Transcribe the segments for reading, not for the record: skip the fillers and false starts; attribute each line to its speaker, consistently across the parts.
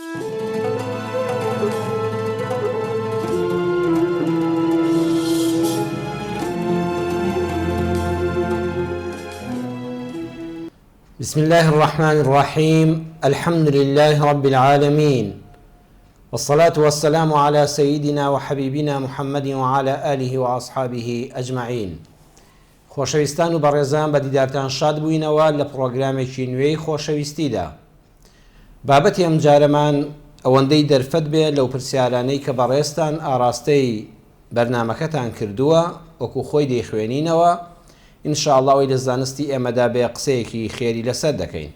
Speaker 1: بسم الله الرحمن الرحيم الحمد لله رب العالمين والصلاة والسلام على سيدنا وحبيبنا محمد وعلى آله وأصحابه أجمعين خۆشەویستان و بەڕێزان بە دیدارتان شاد بووینەوە لە پڕۆگرامێکی نوێی خۆشەویستیدا. بابەتی ئەمجارەمان ئەوەندەی دەرفەت بێ لەو پرسیارانەی کە بەڕێزتان ئاڕاستەی بەرنامەکەتان کردووە وەکو خۆی دەیخوێنینەوە ان شاء اللە ئەوەی لە زانستی ئێمەدا بێ قسەیەکی خێری لەسەر دەکەین.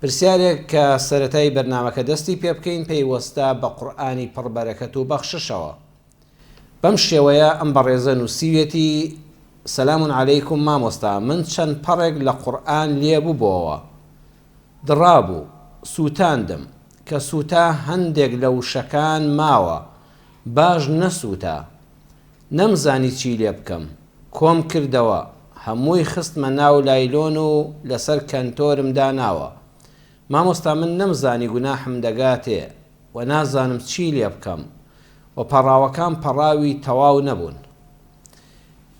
Speaker 1: پرسیارێک کە سەرەتای بەرنامەکە دەستی پێ بکەین پەیوەستە بە قورئانی پڕ بەرەکەت و بەخششەوە. بەم شێوەیە ئەم بەڕێزە نووسیویەتی، سلام علیکم مامۆستا من چەند پەڕێک لە قورئان لێ ببۆوە دڕابوو سووتاندم کە سووتا هەندێک لە وشەکان ماوە باش نەسووتا نەمزانی چی لێ بکەم کۆم کردەوە هەمووی خستمە ناو لایلۆن و لەسەر کەنتۆرم داناوە مامۆستا من نەمزانی گوناحم دەگاتێ و نازانم چی لێ بکەم و پەڕاوەکان پەڕاوی تەواو نەبوون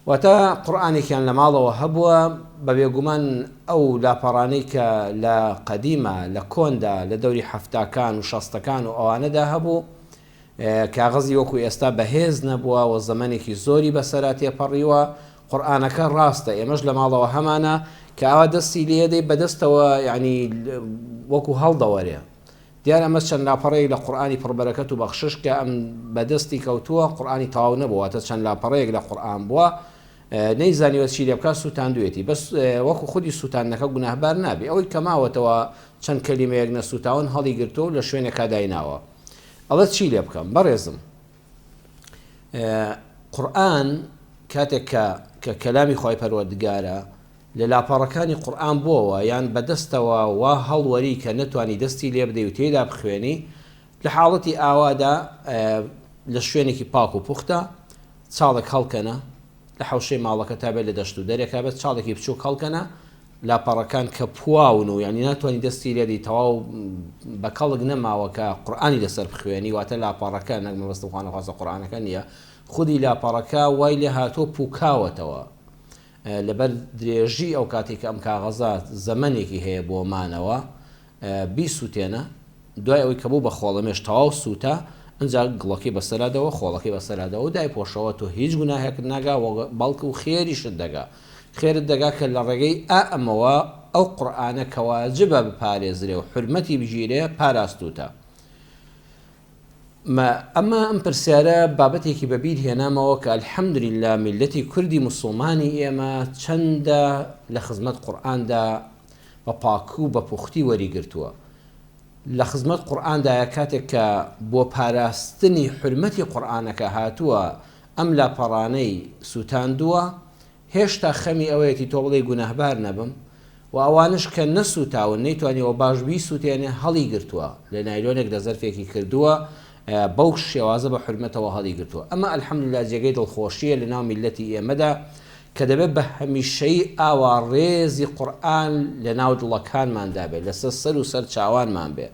Speaker 1: واتە قورئانێکیان لە ماڵەوە هەبووە بە بێگومان ئەو لاپەڕانەی کە لە قەدیمە لە کۆندا لە دەوری حەفتاکان و شەستەکان و ئەوانەدا هەبوو کاغەزی وەکو ئێستا بەهێز نەبووە و زەمەنێکی زۆری بەسەرا تێپەڕیوە قورئانەکە ڕاستە ئێمەش لە ماڵەوە هەمانە کە ئاوا دەستی لێدەی بەدەستەوە یعنی وەکو هەڵدەوەرێ دیارە ئەمە چەند لاپەڕەیەک لە قورئانی پڕ بەرەکەت و بەخشش کە ئەم بە دەستی کەوتووە قورئانی تەواو نەبووە واتە چەند لاپەڕەیەک لە قورئان بووە نەیزانیوە چی لێ بکات سووتاندوێتی بەس وەکو خودی سووتاندنەکە گوناهبار نابی ئەوەی کە ماوەتەوە چەند کەلیمەیەک نەسووتاون هەڵی گرتووە و لە شوێنێکا دایناوە ئەڵێ چی لێ بکەم بەڕێزم قورئان کاتێک کە کە کەلامی خوای پەروەردگارە لە لاپەڕەکانی قورئان بۆوە یان بە دەستەوە وا هەڵوەری کە نەتوانی دەستی لێ بدەی و تێیدا بخوێنی لە حاڵەتی ئاوادا لە شوێنێکی پاک و پوختە چاڵێک هەڵکەنە لە حەوشەی ماڵەکەتا بێت لە دەشت و دەرێکا بێت چاڵێکی بچووک هەڵکەنە لاپەڕەکان کە پواون و یانی ناتوانی دەستی لێدەی تەواو بە کەڵک نەماوە کە قورئانی لەسەر بخوێنی واتە لاپەڕەکە نەک مەبەستم خوانەخواستە قورئانەکە نییە خودی لاپەڕەکە وای لێ هاتووە پوکاوەتەوە لەبەر درێژی ئەو کاتێک کە ئەم کاغەزە زەمەنێکی هەیە بۆ مانەوە بیسوتێنە، دوای ئەوەی کە بوو بە خۆڵەمێش تەواو سووتا، ئنجا گڵۆکەی بەسەرا دەوە، خۆڵەکەی بەسەرا دەوە و دایپۆشەوە، تۆ هیچ گوناهێکت ناگا و بەڵکو خێریشت دەگا. خێرت دەگا کە لە ڕێگەی ئا ئەمەوە ئەو قورئانە کە واجبە بپارێزرێ و حورمەتی بگیرێ پاراستووتە. مە ئەمە ئەم پرسیارە بابەتێکی بە بیر هێنامەوە کە الحمدللە میللەتی کوردی موسڵمانی ئێمە چەندە لە خزمەت قورئاندا بە پاکی و بە پوختی وەریگرتووە لە خزمەت قورئاندایە کاتێک کە بۆ پاراستنی حورمەتی قورئانەکە هاتووە ئەم لاپەڕانەی سوتاندووە هێشتا خەمی ئەوەیەتی تۆ بڵێی گوناهبار نەبم و ئەوانەش کە نەسوتاون نەیتوانیوە باش بیسوتێنێ هەڵیگرتووە لە نایلۆنێک لە زەرفێکی کردووە بەو شێوازە بە حورمەتەوە هەڵیگرتووە ئەمە الحمدللە جێگەی دڵخۆشیە لەناو میللەتی ئێمەدا کە دەبێت بە هەمیشەیی ئاوا ڕێزی قورئان لەناو دڵەکانماندا بێت لەسەر سەر و سەر چاوانمان بێ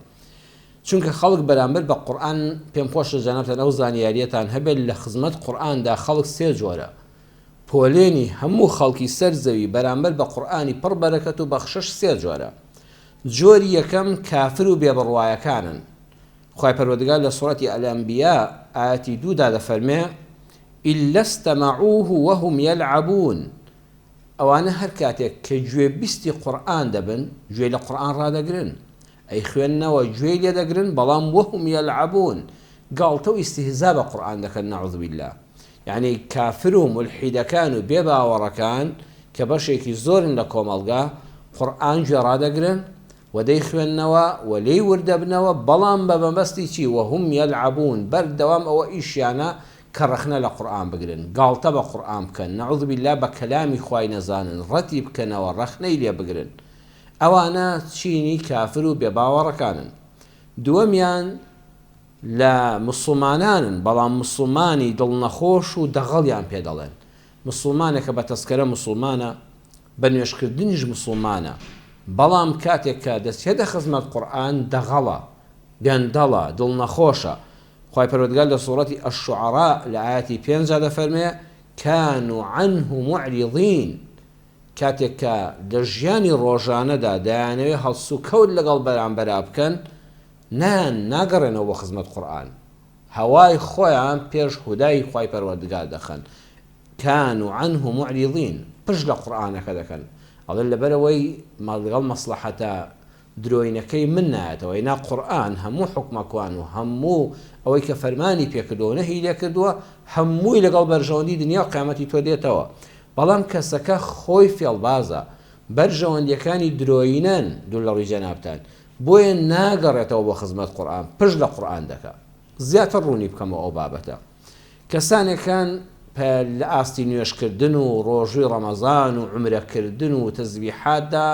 Speaker 1: چونکە خەڵک بەرامبەر بە قورئان پێم خۆشە جەنابتان ئەو زانیاریەتان هەبێت لە خزمەت قورئاندا خەڵک سێ جۆرە پۆلێنی هەموو خەڵکی سەر زەوی بەرامبەر بە قورئانی پڕ بەرەکەت و بەخشش سێ جۆرە جۆری یەکەم کافر و بێبڕوایەکانن خوای پەروەردگار لە سورەتی الانبیاء ئایەتی دوودا دەفەرمێ الا استمعوه وهم یلعبون ئەوانە هەر کاتێک کە گوێ بیستی قورئان دەبن گوێ لە قورئان ڕادەگرن ئەیخوێننەوە گوێی لێ دەگرن بەڵام وهم یلعبون گاڵتە و ئیستیهزا بە قورئان دەکەن نعوذ باللە یەعنی کافر و مولحیدەکان و بێ باوەڕەکان کە بەشێکی زۆرن لە کۆمەڵگا قورئان گوێ ڕادەگرن و دەیخوێننەوە و لێی ورد دەبنەوە، بەڵام بە مەبەستی چی، وهم یلعبون، بەردەوام ئەوە ئیشیانە کە ڕەخنە لە قورئان بگرن، گاڵتە بە قورئان بکەن، نعوذ باللە بە کەلامی خوای نەزانن، ڕەتی بکەنەوە، ڕەخنەی لێ بگرن. ئەوانە چینی کافر و بێباوەڕەکانن. دووەمیان لە موسڵمانانن، بەڵام موسڵمانی دڵنەخۆش و دەغەڵیان پێ دەڵێن. موسڵمانێکە بە تەسکەرە موسڵمانە، بە نوێژکردنیش موسڵمانە، بەڵام کاتێک کە دەچێتە خزمەت قورئان دەغەڵە. گەندەڵە، دڵنەخۆشە. خوای پەروەردگار لە سوڕەتی الشعراء لە ئایەتی پێنجا دەفەرمێ، کانوا عنه معرضین، کاتێک کە لە ژیانی ڕۆژانەدا دەیانەوێ هەڵسوکەوت لەگەڵ بەرامبەرا بکەن، نایان ناگەڕێنەوە بۆ خزمەت قورئان، هەوای خۆیان پێش هودای خوای پەروەردگار دەخەن، کانوا عنه معرضین، پشت لە قورئانەکە دەکەن، ئەڵێن لەبەرئەوەی لەگەڵ مەسڵەحەتە درۆینەکەی من نایەتەوە ئینا قورئان هەموو حوکمەکان و هەموو ئەوەی کە فەرمانی پێکردووە و نەهی لێکردووە هەمووی لەگەڵ بەرژەوەندی دنیا و قیامەتی تۆ دێتەوە بەڵام کەسەکە خۆی فێڵبازە بەرژەوەندیەکانی درۆینەن دوور لە ڕووی جەنابتان بۆیە ناگەڕێتەوە بۆ خزمەت قورئان پشت لە قورئان دەکا زیاتر ڕوونی بکەمەوە ئەو بابەتە کەسانێک هەن لە ئاستی نوێژکردن و ڕۆژووی ڕەمەزان و عومرەکردن و تەزبیحاتدا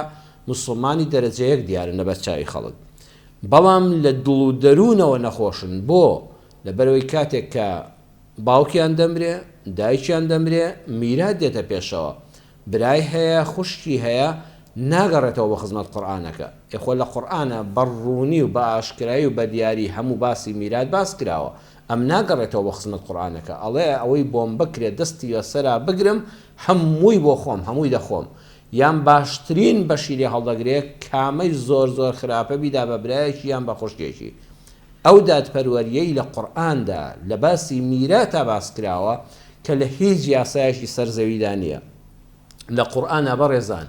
Speaker 1: موسڵمانی دەرەجە یەک دیارن لەبەر چاوی خەڵک بەڵام لە دڵ و دەروونەوە نەخۆشن بۆ؟ لەبەرئەوەی کاتێک کە باوکیان دەمرێ دایکیان دەمرێ میرات دێتە پێشەوە برای هەیە خوشکی هەیە ناگەڕێتەوە بۆ خزمەت قورئانەکە ئێ خۆ لە قورئانا بە ڕوونی و بە ئاشکرایی و بە دیاری هەموو باسی میرات باس کراوە ئەم ناگەڕێتەوە بۆ خزمەت قورئانەکە ئەڵێ ئەوەی بۆم بکرێ دەستی بەسەرا بگرم هەمووی بۆ خۆم هەمووی دەخۆم یان باشترین بەشی لێ هەڵدەگرێ کامەی زۆر زۆر خراپە بیدا بە برایەکی یان بە خوشکێکی ئەو دادپەروەریەی لە قورئاندا لە باسی میراتا باس کراوە کە لە هیچ یاسایەکی سەر زەویدا نیە لە قورئانا بەڕێزان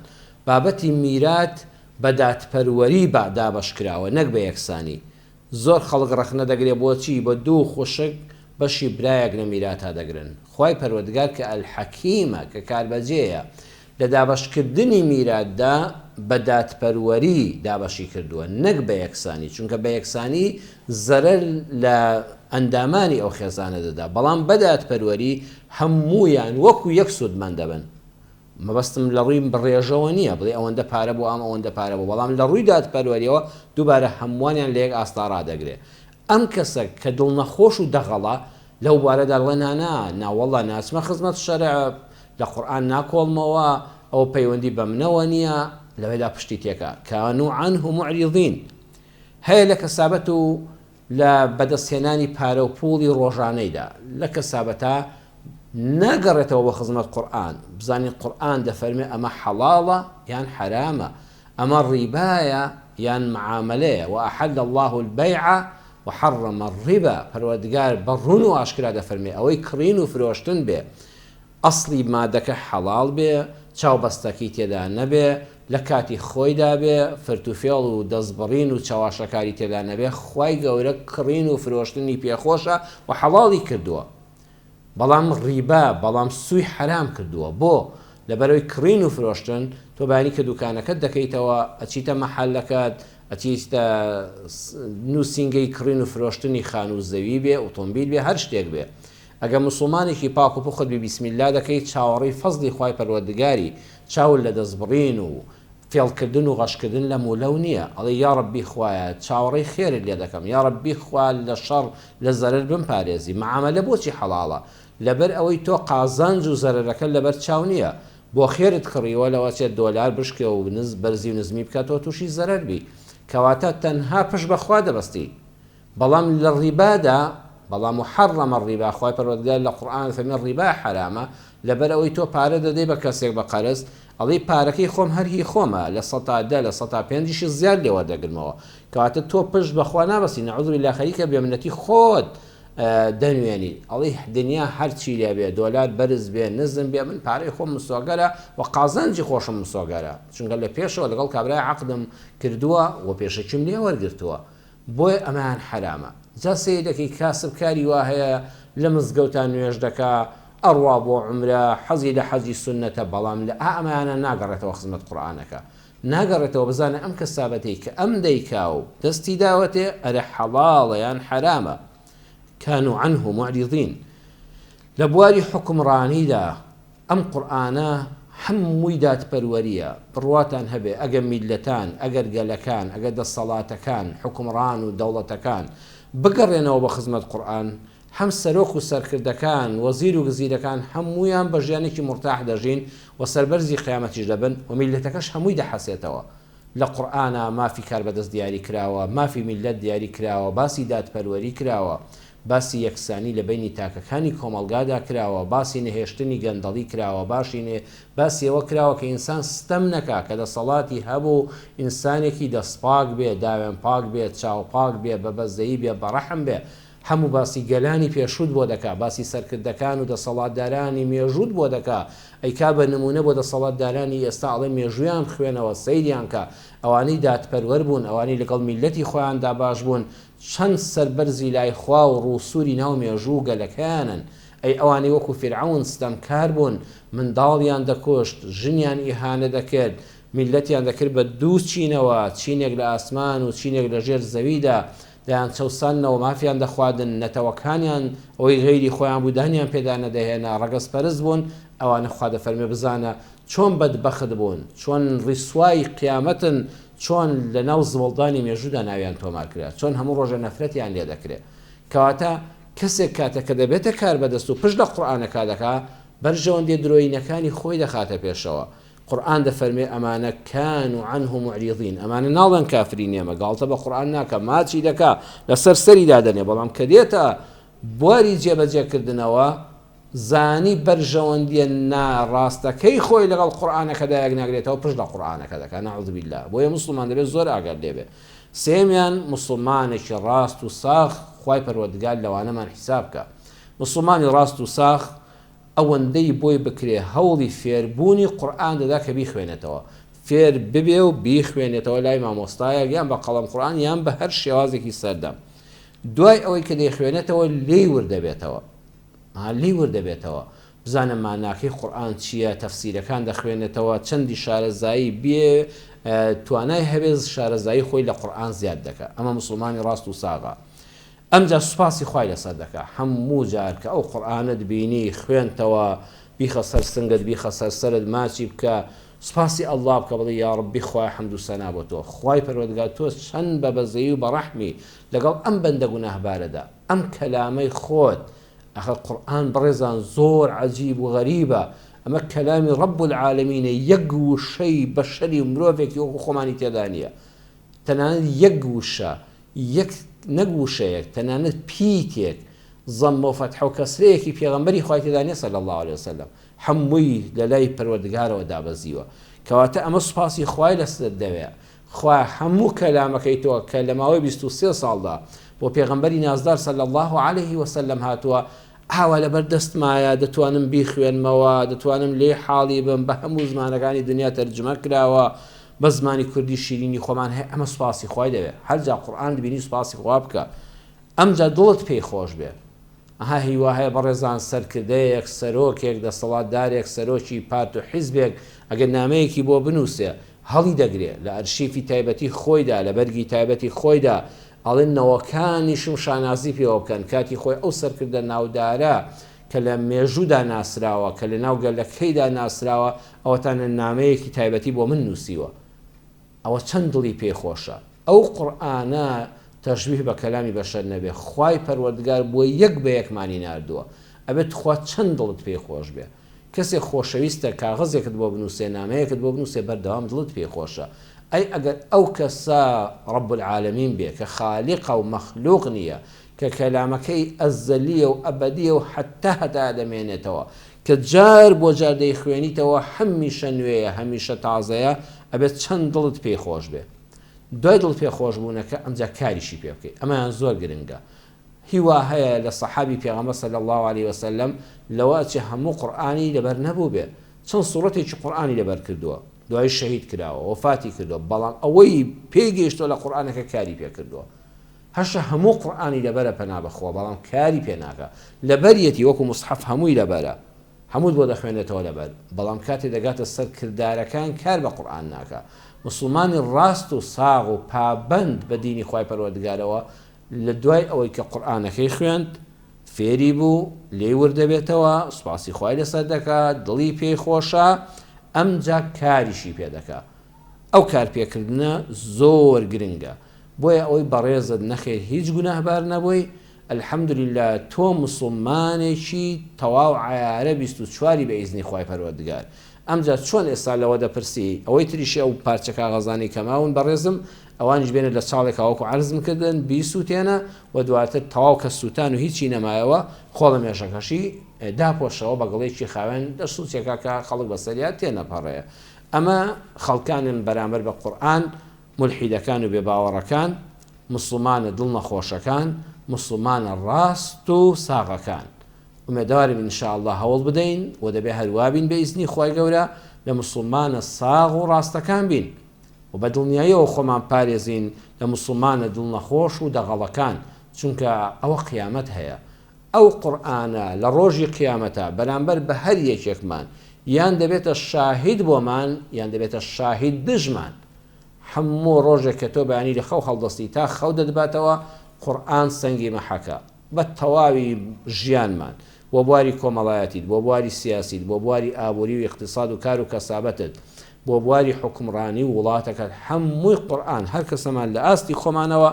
Speaker 1: بابەتی میرات بە دادپەروەری با دابەش کراوە نەک بە یەکسانی زۆر خەڵک ڕەخنە دەگرێ بۆچی بە دوو خوشک بەشی برایەک لە میراتا دەگرن خوای پەروەردگار کە الحکیمە کە کاربەجێیە لە دابەشکردنی میراتدا بە دادپەروەری دابەشی کردووە نەک بە یەکسانی چونکە بە یەکسانی زەرەر لە ئەندامانی ئەو خێزانە دەدا بەڵام بە دادپەروەری هەموویان وەکو یەک سوودمەند دەبن مەبەستم لە ڕووی ڕێژەوە نییە بڵێ ئەوەندە پارە بۆ ئەم ئەوەندە پارە بۆ بەڵام لە ڕووی دادپەروەریەوە دووبارە هەمووانیان لە یەک ئاستا ڕادەگرێ ئەم کەسە کە دڵنەخۆش و دەغەڵە لەو بوارەدا دەڵێ نا نا ناوەڵڵا ناچمە خزمەت شەرع لە قورئان ناکۆڵمەوە ئەوە پەیوەندی بە منەوە نییە لەوێدا پشتی تێکا کانوا عنه معرضین هەیە لە کەسابەت و لە بەدەستهێنانی پارە و پوڵی ڕۆژانەیدا لە کەسابەتا ناگەڕێتەوە بۆ خزمەت قورئان بزانین قورئان دەفەرمێ ئەمە حەڵاڵە یان حەرامە ئەمە ڕیبایە یان معامەلەیە، وأحل اللە البیع وحرم الربا، پەروەردگار بە ڕوون و ئاشکرا دەفەرمێ ئەوەی کڕین و فرۆشتن بێ ئەسڵی مادەکە حەڵاڵ بێ، چاوبەستەکی تێدا نەبێ، لە کاتی خۆیدا بێ، فرتوفێڵ و دەستبڕین و چەواشەکاری تێدا نەبێ، خوای گەورە کڕین و فرۆشتنی پێخۆشە و حەڵاڵی کردووە. بەڵام ڕیبا بەڵام سوی حەرام کردووە بۆ؟ لەبەرئەوەی کڕین و فرۆشتن تۆ بەیانی کە دوکانەکەت دەکەیتەوە ئەچیتە مەحەلەکەت ئەچیتە نوسینگەی کڕین و فرۆشتنی خانوو زەوی بێ ئوتۆمبیل بێ هەر شتێک بێ ئەگە موسڵمانێکی پاک و پوخت بی بسم اللە دەکەی چاوەڕێی فەزڵی خوای پەروەردگاری چاوت لە دەستبڕین و فێڵکردن و غەشکردن لەم و لەو نییە، ئەڵێی یاڕەبی خوایە چاوەڕێی خێرت لێ دەکەم، یاڕەبی خوا لە شەڕ لە زەرەر بمپارێزی، معامەلە بۆچی حەڵاڵە؟ لەبەر ئەوەی تۆ قازانج و زەرەرەکەت لەبەر چاو نییە، بۆ خێرت کڕیوە لەوەچێت دۆلار بشکێ و نز بەرزی و نزمی بکات تۆ توشی زەرەر بی، کەواتە تەنها پشت بە خوا دەبەستی. بەڵام لە ڕیبادا، بەڵام وحرم الربا، خوای پەروەردگار لە قورئان دەفەرمێ ڕیبا حەرامە، لەبەر ئەوەی تۆ پارە دەدەی بە کەسێک بە قەرز، ئەڵێی پارەکەی خۆم هەر هی خۆمە، 10% 5% یشی زیاد لێ وەردەگرمەوە، کەواتە تۆ پشت بە خوا نابەستی، نعوذ باللە خەریکە بێمنەتی خۆت دەنوێنی، ئەڵێی دنیا هەرچی لێ بێ، دۆلار بەرز بێ نزم بێ من پارەی خۆم مسۆگەرە و قازانجی خۆشم مسۆگەرە، چونکە لە پێشەوە لەگەڵ کابرای عەقدم کردووە و پێشەکیم لێ وەرگرتووە. بۆیە ئەمەیان حەرامە. جا سەیر دەکەی کاسبکاری وا هەیە لە مزگەوتا نوێژ دەکا ئەڕوا بۆ عومرە حەزی لە حەجی سوننەتە بەڵام لە ئا ئەمەیانە ناگەڕێتەوە خزمەت قورئانەکە ناگەڕێتەوە بزانێ ئەم کەسابەتەی کە ئەم دەیکا و دەستی داوەتێ ئەرێ حەڵاڵە یان حەرامە کانوا عنه معرضین لە بواری حوکمڕانیدا ئەم قورئانە هەمووی دادپەروەریە، بڕواتان هەبێ ئەگەر میللەتان، ئەگەر گەلەکان، ئەگەر دەسەڵاتەکان، حوکمڕان و دەوڵەتەکان بگەڕێنەوە بە خزمەت قورئان، هەم سەرۆک و سەرکردەکان، وەزیر و گزیرەکان هەموویان بە ژیانێکی مورتاح دەژین و سەربەرزی قیامەتیش دەبن و میللەتەکەش هەمووی دەحەسێتەوە. لە قورئانا مافی کاربەدەست دیاری کراوە، مافی میللەت دیاری کراوە، باسی دادپەروەری کراوە، باسی یەکسانی لە بەینی تاکەکانی کۆمەڵگادا کراوە، باسی نەهێشتنی گەندەڵی کراوە، باشی باسی ئەوە کراوە کە ئینسان ستەم نەکا، کە دەسەڵاتی هەبوو ئینسانێکی دەستپاک بێ، داوێن پاک بێ، چاوپاک بێ، بە بەزەیی بێ، بە ڕەحم بێ. هەموو باسی گەلانی پێشووت بۆ دەکا، باسی سەرکردەکان و دەسەڵاتدارانی مێژووت بۆ دەکا، ئەیکا بە نموونە بۆ دەسەڵاتدارانی ئێستا ئەڵێ مێژوویان بخوێنەوە، سەیریان کە، ئەوانەی دادپەروەر بوون، ئەوانەی لەگەڵ میللەتی خۆیاندا باش بوون، چەند سەربەرزی لای خوا و ڕووسووری ناو مێژوو و گەلەکەیانن. ئەی ئەوانەی وەکو فیرعەون ستەمکار بوون، منداڵیان دەکوشت، ژنیان ئیهانە دەکرد، میللەتیان دەکرد بە دوو چینەوە، چینێک لە ئاسمان و چینێک لە ژێر زەویدا، دەیانچەوساندنەوە، مافیان دەخواردن، نەتەوەکانیان ئەوەی غەیری خۆیان بوو دانیان پێدا نەدەهێنا، ڕەگەزپەرست بوون، ئەوانە خوا دەفەرموێ بزانە چۆن بەدبەخت بوون، چۆن ڕیسوای قیامەتن، چۆن لەناو زبڵدانی مێژوودا ناویان تۆمار کرا، چۆن هەموو ڕۆژێ نەفرەتیان لێ دەکرێ. کەواتە کەسێک کاتێک کە دەبێتە کاربەدەست و پشت لە قورئانەکە دەکا، بەرژەوەندیە درۆیینەکانی خۆی دەخاتە پێشەوە. قورئان دەفەرموێ ئەمانە کانوا عنه معرضین، ئەمانە ناڵێن کافرین ئێمە، گاڵتە بە قورئان ناکا، ماچی دەکا، لەسەر سەری دادەنێ، بەڵام کە دێتە بواری جێبەجێکردنەوە، زانی بەرژەوەندیە نا ڕاستەکەی خۆی لەگەڵ قورئانەکەدا یەک ناگرێتەوە پشت لە قورئانەکە دەکا نعوذ باللە بۆیە موسڵمان دەبێت زۆر ئاگات لێ بێ سێیەمیان موسڵمانێکی ڕاست و ساغ خوای پەروەردگار لەوانەمان حیساب کە موسڵمانی ڕاست و ساغ ئەوەندەی بۆی بکرێ هەوڵی فێربوونی قورئان دەدا کە بیخوێنێتەوە فێر ببێ و بیخوێنێتەوە لای مامۆستایەک یان بە قەڵەم قورئان یان بە هەر شێوازێکی سەردەم دوای ئەوەی کە دەیخوێنێتەوە لێی وردەبێتەوە ها لێی ورد دەبێتەوە بزانە ماناکەی قورئان چییە تەفسیرەکان دەخوێنێتەوە چەندی شارەزایی بێ توانای هەبێ شارەزایی خۆی لە قورئان زیاد دەکا ئەمە موسڵمانی ڕاست و ساغە ئەمجا سوپاسی خوای لەسەر دەکا هەموو جار کە ئەو قورئانەت بینی خوێنتەوە بیخە سەر سنگت بیخە سەر سەرت ماچی بکە سوپاسی اللە بکە بڵێ یاڕەبی خوایە حەمد و سەنا بۆ تۆ خوای پەروەردگار تۆ چەند بە بەزەیی و بە ڕەحمی لەگەڵ ئەم بەندە گوناهبارەدا ئەم کەلامەی خۆت ئەخر قورئان بەڕێزان زۆر عەجیب و غەریبە ئەمە کەلامی رب العالمینە یەک وشەی بەشەری و مرۆڤێکی وەکو خۆمانی تێدا نییە تەنانەت یەک وشە یەک نەک وشەیەک تەنانەت پیتێک زەممە و فەتحە و کەسرەیەکی پێغەمبەری خوای تێدا نییە صلی اللە علیه وسلم هەمووی لەلای پەروەردگارەوە دابەزیوە کەواتە ئەمە سوپاسی خوای لەسەر دەوێ خوایە هەموو کەلامەکەی تۆ کە لە ماوەی 23 ساڵدا بۆ پێغەمبەری نازدار صلی اللە علیه وسلم هاتووە ئاوا لەبەر دەستمایە دەتوانم بیخوێنمەوە دەتوانم لێی حاڵی بم بە هەموو زمانەکانی دنیا تەرجمە کراوە بە زمانی کوردی شیرینی خۆمان هەیە ئەمە سوپاسی خوای دەوێ هەرجا قورئانت بینی سوپاسی خوا بکە ئەمجا دڵت پێی خۆش بێ ئەها هیوا هەیە بەڕێزان سەرکردەیەک، سەرۆکێک، دەسەڵاتدارێک، سەرۆکی پارت و حیزبێک ئەگەر نامەیەکی بۆ بنووسێ هەڵی دەگرێ لە ئەرشیفی تایبەتی خۆیدا، لە بەرگی تایبەتی خۆیدا ئەڵێ نەوەکانیشم شانازی پێوە بکەن کاتی خۆی ئەو سەرکردە ناودارە کە لە مێژوودا ناسراوە، کە لە ناو گەلەکەیدا ناسراوە ئەوەتانە نامەیەکی تایبەتی بۆ من نووسیوە. ئەوە چەند دڵی پێی خۆشە ئەو قورئانە تەشبیه بە کەلامی بەشەر نەبێ خوای پەروەردگار بۆ یەک بە یەکمانی ناردووە ئەبێ تخوا چەند دڵت پێی خۆش بێ کەسێک خۆشەویستە کاغەزێکت بۆ بنوسێ نامەیەکت بۆ بنوسێ بەردەوام دڵت پێی خۆشە ئەی ئەگەر ئەو کەسە رب العالمین بێ کە خالیقە و مەخلوق نیە کە کەلامەکەی ئەزەلیە و ئەبەدیە و هەتا هەتایە دەمێنێتەوە کە جار بۆ جار دەیخوێنیتەوە هەمیشە نوێیە هەمیشە تازەیە ئەبێت چەند دڵت پێی خۆش بێ دوای دڵ پێ خۆش بوونەکە ئەمجا کاریشی پێ بکەی ئەمەیان زۆر گرنگە هیوا هەیە لە سەحابی پێغەمبەر صلی اللە علیه وسلم لەوە ئەچێ هەموو قورئانی لەبەر نەبووبێ چەند سوڕەتێکی قورئانی لەبەر کردووە دوایی شەهید کراوە وەفاتی کردووە بەڵام ئەوەی پێی گەیشتووە لە قورئانەکە کاری پێ کردووە هەشە هەموو قورئانی لەبەرە پەنا بەخوا بەڵام کاری پێ ناکا لەبەریەتی وەکو موسحەف هەمووی لەبەرە هەمووت بۆ دەخوێنێتەوە لەبەر بەڵام کاتێ دەگاتە سەر کردارەکان کار بە قورئان ناکا موسڵمانی ڕاست و ساغ و پابەند بە دینی خوای پەروەردگارەوە لە دوای ئەوەی کە قورئانەکەی خوێند فێری بوو لێی ورد دەبێتەوە سوپاسی خوای لەسەر دەکا دڵی پێی خۆشە ئەمجا کاریشی پێ دەکا ئەو کارپێکردنە زۆر گرنگە بۆیە ئەوەی بەڕێزت نەخێر هیچ گوناهبار نەبووی الحمدللە تۆ موسڵمانێکی تەواو عەیارە 24 ی بە ئیزنی خوای پەروەردگار. ئەمجا چۆن ئێستا لەوە دەپرسی؟ ئەوەی تریشی ئەو پارچە کاغەزانەی کە ماون بەڕێزم ئەوانیش بێنە لە چاڵێکا وەکو عەرزم کردن بیسوتێنە و دواتر تەواو کە سوتان و هیچی نەمایەوە خۆڵەمێشەکەشی داپۆشەوە بە گڵێکی خاوێن لە سوچێکا کە خەڵک بەسەریا تێنەپەڕێ. ئەمە خەڵکانن بەرامبەر بە قورئان مولحیدەکان و بێباوەڕەکان، موسڵمانە دڵ نەخۆشەکان، موسڵمانە ڕاست و ساغەکان. ئومێدەوارین ان شاء اللە هەوڵ بدەین و دەبێ هەر وابین بە ئیزنی خوای گەورە لە موسڵمانە ساغ و ڕاستەکان بین و بە دڵنیاییەوە خۆمان پارێزین لە موسڵمانە دڵ نەخۆش و دەغەڵەکان چونکە ئەوە قیامەت هەیە ئەو قورئانە لە ڕۆژی قیامەتا بەرامبەر بە هەر یەکێکمان یان دەبێتە شاهید بۆمان یان دەبێتە شاهید دژمان هەموو ڕۆژێک کە تۆ بەیانی لە خەو هەڵدەستی تا خەو دەتباتەوە قورئان سەنگی مەحەکە بە تەواوی ژیانمان بۆ بواری کۆمەڵایەتیت بۆ بواری سیاسیت بۆ بواری ئابوری و ئیقتیساد و کار و کەسابەتت بۆ بواری حوکمڕانی و وڵاتەکەت هەمووی قورئان هەر کەسەمان لە ئاستی خۆمانەوە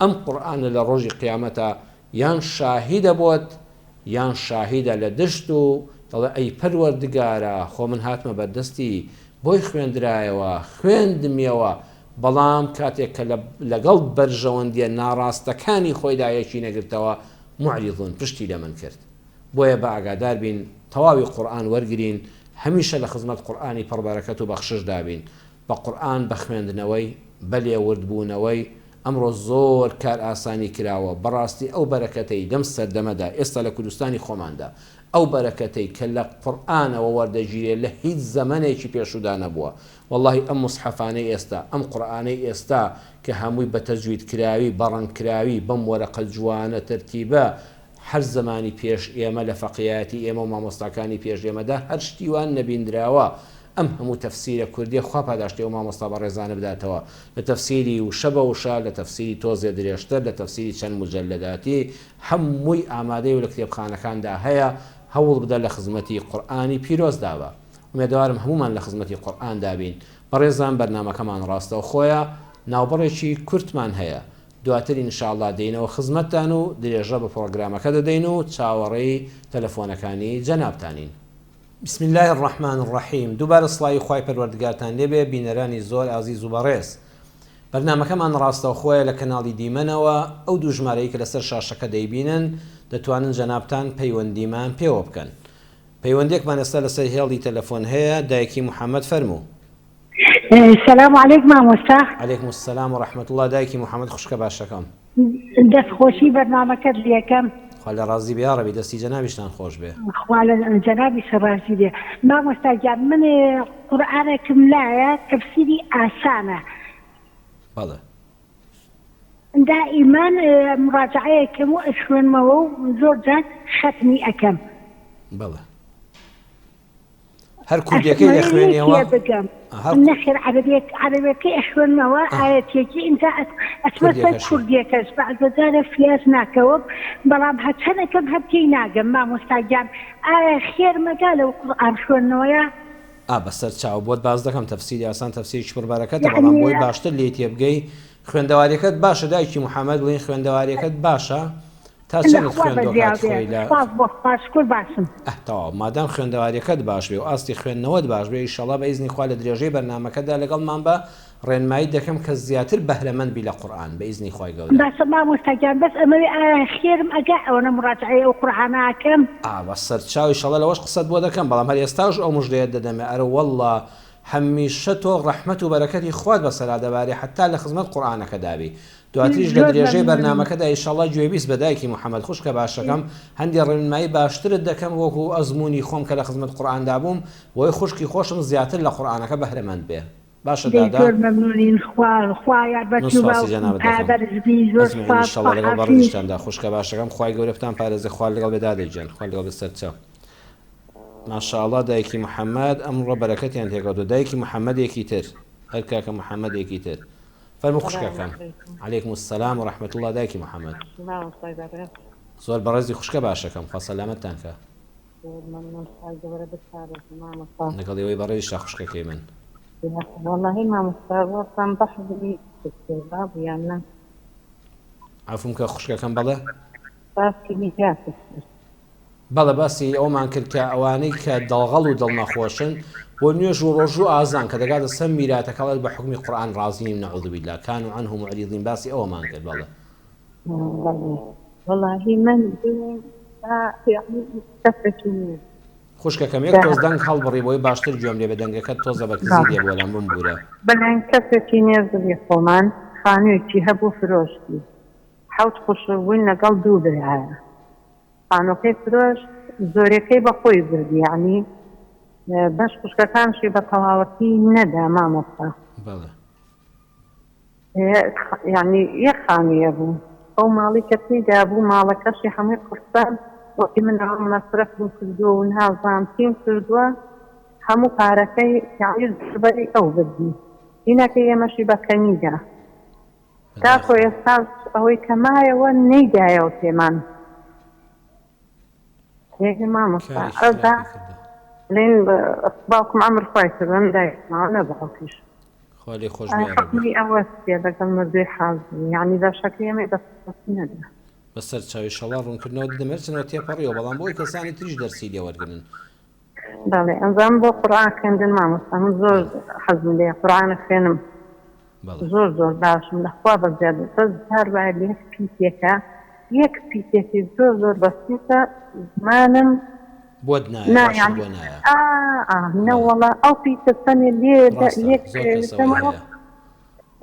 Speaker 1: ئەم قورئانە لە ڕۆژی قیامەتا یان شاهیدە بۆت یان شاهیدە لە دژت و دەڵێ ئەی پەروەردگارا خۆ من هاتمە بەردەستی بۆی خوێندرایەوە خوێندمیەوە بەڵام کاتێک کە لەگەڵ بەرژەوەندیە ناڕاستەکانی خۆیدا یەکی نەگرتەوە معرضون پشتی لە من کرد بۆیە با ئاگادار بین تەواوی قورئان وەرگرین هەمیشە لە خزمەت قورئانی پڕ بەرەکەت و بەخششدا بین بە قورئان بە خوێندنەوەی، بە لێوردبوونەوەی، ئەمڕۆ زۆر کار ئاسانی کراوە، بەڕاستی ئەو بەرەکەتەی لەم سەردەمەدا ئێستا لە کوردستانی خۆماندا ئەو بەرەکەتەی کە لە قورئانەوە وەردەگیرێ لە هیچ زەمەنێکی پێشوودا نەبووە، وەڵاهی ئەم موسحەفانەی ئێستا، ئەم قورئانەی ئێستا کە هەمووی بە تەجوید کراوی، بە ڕەنگ کراوی، بەم وەرەقە جوانە تەرتیبە، هەر زەمانی پێش ئێمە لە فەقێیایەتی ئێمە و مامۆستاکانی پێش ئێمەدا هەر شتی وا نەبیندراوە ئەم هەموو تەفسیرە کوردیە خوا پاداشتی ئەو مامۆستا بەڕێزانە بداتەوە لە تەفسیری وشە بە وشە لە تەفسیری تۆزێ درێژتر لە تەفسیری چەند موجەلەداتی هەمووی ئامادەیە و لە کتێبخانەکاندا هەیە هەوڵ بدە لە خزمەتی قورئانی پیرۆزدا بە ئومێدەوارم هەموومان لە خزمەتی قورئاندا بین بەڕێزان بەرنامەکەمان ڕاستەوخۆیە ناوبڕێکی کورتمان هەیە دواتر ان شاء اللە دێینەوە خزمەتتان و درێژە بە پڕۆگرامەکە دەدەین و چاوەڕێی تەلەفۆنەکانی جەنابتانین. بسم اللە الرحمن الرحیم دووبارە سڵاوی خوای پەروەردگارتان لێبێ بینەرانی زۆر ئازیز و بەڕێز بەرنامەکەمان ڕاستەوخۆیە لە کەناڵی دیمەنەوە ئەو دوو ژمارەی کە لەسەر شاشەکە دەیبینن دەتوانن جەنابتان پەیوەندیمان پێوە بکەن پەیوەندیەکمان ئێستا لەسەر هێڵی تەلەفۆن هەیە دایکی محمد فەرموو.
Speaker 2: سلام علیک مامۆستا.
Speaker 1: علیکم السلام و رحمە اللە دایکی محمد خوشکە باشەکەم.
Speaker 2: دەست خۆشی بەرنامەکەت لێکەم.
Speaker 1: خوا لێ ڕازی بێ یاڕەبی دەستی جەنابیشتان خۆش بێ.
Speaker 2: خوا لە جەنابیشت ڕازی بێ مامۆستا گیان من قورئانێکم لایە تەفسیری ئاسانە.
Speaker 1: بەڵێ.
Speaker 2: دائیمەن مڕاجەعەی ئەکەم و ئەیخوێنمەوە و زۆر جار خەتمی ئەکەم.
Speaker 1: بەڵێ. هەر کوردیەکەی دەخوێنیەوە؟
Speaker 2: نەخێر عەرەبیەک عەرەبیەکەی ئەخوێنمەوە ئایەتێکی ئینجا ئەچمە سەر کوردیەکەش بەعزە جارێ فریاش ناکەوم بەڵام هەرچەنەکەم هەر تێی ناگەم مامۆستا گیان ئایا خێر مەگا لەو قورئان خوێندنەوەیە؟
Speaker 1: ئا بەسەر چاو بۆت باس دەکەم تەفسیری ئاسان تەفسیرێکی پڕ بەرەکەتە بەڵام بۆی باشتر لێی تێبگەی خوێندەواریەکەت باشە دایکی محمد بڵێین خوێندەواریەکەت باشە؟ تا چەندت
Speaker 2: لەخوا
Speaker 1: خوێندووە
Speaker 2: بەزیا
Speaker 1: کاتی
Speaker 2: بێ
Speaker 1: خۆی لە
Speaker 2: سوپاس بۆ خوا شکور باشم.
Speaker 1: ئەه تەواو مادام خوێندەواریەکەت باش بێ و ئاستی خوێندنەوەت باش بێ ئیشەڵا بە ئیزنی خوا لە درێژەی بەرنامەکەدا لەگەڵمان بە ڕێنماییت دەکەم کە زیاتر بەهرەمەند بی لە قورئان بە ئیزنی خوای گەورە.
Speaker 2: باشە مامۆستا گیان بەس ئەمەوێ ئایا خێرم ئەگا ئەوەنە مڕاجەعەی ئەو قورئانە ئەکەم؟
Speaker 1: ئا بە سەرچاو ئیشەڵا لەوەش قسەت بۆ دەکەم بەڵام هەر ئێستاش ئەو مژدەیەت دەدەمێ ئەرەوەڵڵا هەمیشە تۆ ڕەحمەت و بەرەکەتی خوات بەسەرا دەبارێ حەتا لە خزمەت قورئانەکەدا بی دواتریش لە
Speaker 2: زۆر
Speaker 1: درێژەی
Speaker 2: مەمنونم.
Speaker 1: بەرنامەکەدا ئیشەڵا گوێبیست بە دایکی محمد خوشکە باشەکەم هەندێ ڕێنمایی باشترت دەکەم وەکو ئەزموونی خۆم کە لە خزمەت قورئاندا بووم بۆی خوشکی خۆشم زیاتر لە قورئانەکە بەهرەمەند بێ باشە
Speaker 2: دەی
Speaker 1: دادە
Speaker 2: زۆر مەمنونین خوا خوا
Speaker 1: من
Speaker 2: یارمەتی و
Speaker 1: سوپاسی
Speaker 2: باوکم
Speaker 1: جەنابت دەکەم
Speaker 2: پایەبەرز بی زۆر
Speaker 1: ئەجمعین
Speaker 2: سوپاس
Speaker 1: ئیشەڵا
Speaker 2: خوا
Speaker 1: لەگەڵ
Speaker 2: حافیز.
Speaker 1: بەڕێزیشتاندا خوشکە باشەکەم خوای گەورە بتان پارێزێ خوا لەگەڵ بێ دادە گیان خوا لەگەڵ بێ سەرچاو. ماشاءاللە دایکی محمد ئەمڕۆ بەرەکەتیان تێکەوتوە دایکی محمدێکی تر هەر کاکە محمدێکی تر فەرموو
Speaker 3: سلام
Speaker 1: خوشکەکەم
Speaker 3: علیکم
Speaker 1: علیکم السلام و رحمة اللە دایکی محمد
Speaker 3: مامۆستای بەڕێز
Speaker 1: زۆر بەڕێزی خوشکە باشەکەم خوا سەلامەتتان کا
Speaker 3: زۆر مەمنون خوای گەورە بتپارێزێ مامۆستا
Speaker 1: لەگەڵ ئێوەی بەڕێزیشتا خوشکەکەی من.
Speaker 3: وەڵاهی مامۆستا وابزانم بەحزی بابوو یان نا
Speaker 1: عەفوم کە خوشکەکەم بەڵێ
Speaker 3: باسی نیجاتت کرد.
Speaker 1: بەڵێ باسی ئەوەمان کرد کە ئەوانەی کە دڵغەڵ و دڵنەخۆشن بۆ نوێژ و ڕۆژوو ئازان کە دەگاتە سەر میراتەکە ئەڵێت بە حوکمی قورئان ڕازی نیم نعوذ باللە کانوا عنه معرضین باسی ئەوەمان کرد بەڵێ.
Speaker 3: بەڵێ وەڵاهی من دوێنێ تا یەعنی کەسێکی نییە.
Speaker 1: خوشکەکەم یەک تۆز دەنگ هەڵبڕی بۆی باشتر گوێم لێ بێ دەنگەکەت تۆزە بە کزی لێ بووە لام بمبورە.
Speaker 3: بەڵێن کەسێکی نێزگی خۆمان خانوویەکی هەبوو فرۆشتی حەوت خوشک بووین لەگەڵ دوو برایە خانووەکەی فرۆشت زۆرێکەی بە خۆی برد یەعنی بەش خوشکەکانشی بە تەواوەتی نەدا مامۆستا.
Speaker 1: بەڵێ.
Speaker 3: یەعنی یەک خانوویە بوو ئەو ماڵی کە تێیدا بوو ماڵەکەشی هەمووی قسە وەکی من ئەوە مەسرەفم کردووە و نازانم چیم کردووە هەموو پارەکەی یەعنی زۆربەی ئەو بردی هینەکەی ئێمەشی بە کەمی دا. تاکۆ ئێستاش ئەوەی کە مایەوە نەیدایەوە پێمان. یەعنی مامۆستا ئەوجا لێن باوکم ئەمر خوای کردوە من دایکم ماوە نە باوکیش.
Speaker 1: خوا لێ خۆش بێ یارەبی.
Speaker 3: حوکمی ئەوە چیە لەگەڵ مردووی حازری یەعنی بەشەکەی ئێمەی بە سەختی نەدا.
Speaker 1: بەسەر چاو ئیشەڵا ڕوونکردنەوە دەدەم هەرچەندە تێپەڕیوە بەڵام بۆی کەسانی تریش دەرسی لێ وەرگرن.
Speaker 3: بەڵێ ئەزانم بۆ قورئان خوێندن مامۆستا من زۆر حەزم لێیە قورئان ئەخوێنم زۆر زۆر باشم لە خوا بەزیاد بەس جار وایە لە یەک پیتێکە یەک پیتێکی زۆر زۆر بەسیتە زمانم
Speaker 1: بۆت نایە
Speaker 3: نا
Speaker 1: باشت
Speaker 3: یانی
Speaker 1: بۆ نایە
Speaker 3: ئا ئا نەوەڵا ئەو پیتە چەنێ لێ
Speaker 1: ڕاستە
Speaker 3: لێک
Speaker 1: زۆر کەس ئەوەی
Speaker 3: دەمەوە
Speaker 1: هەیە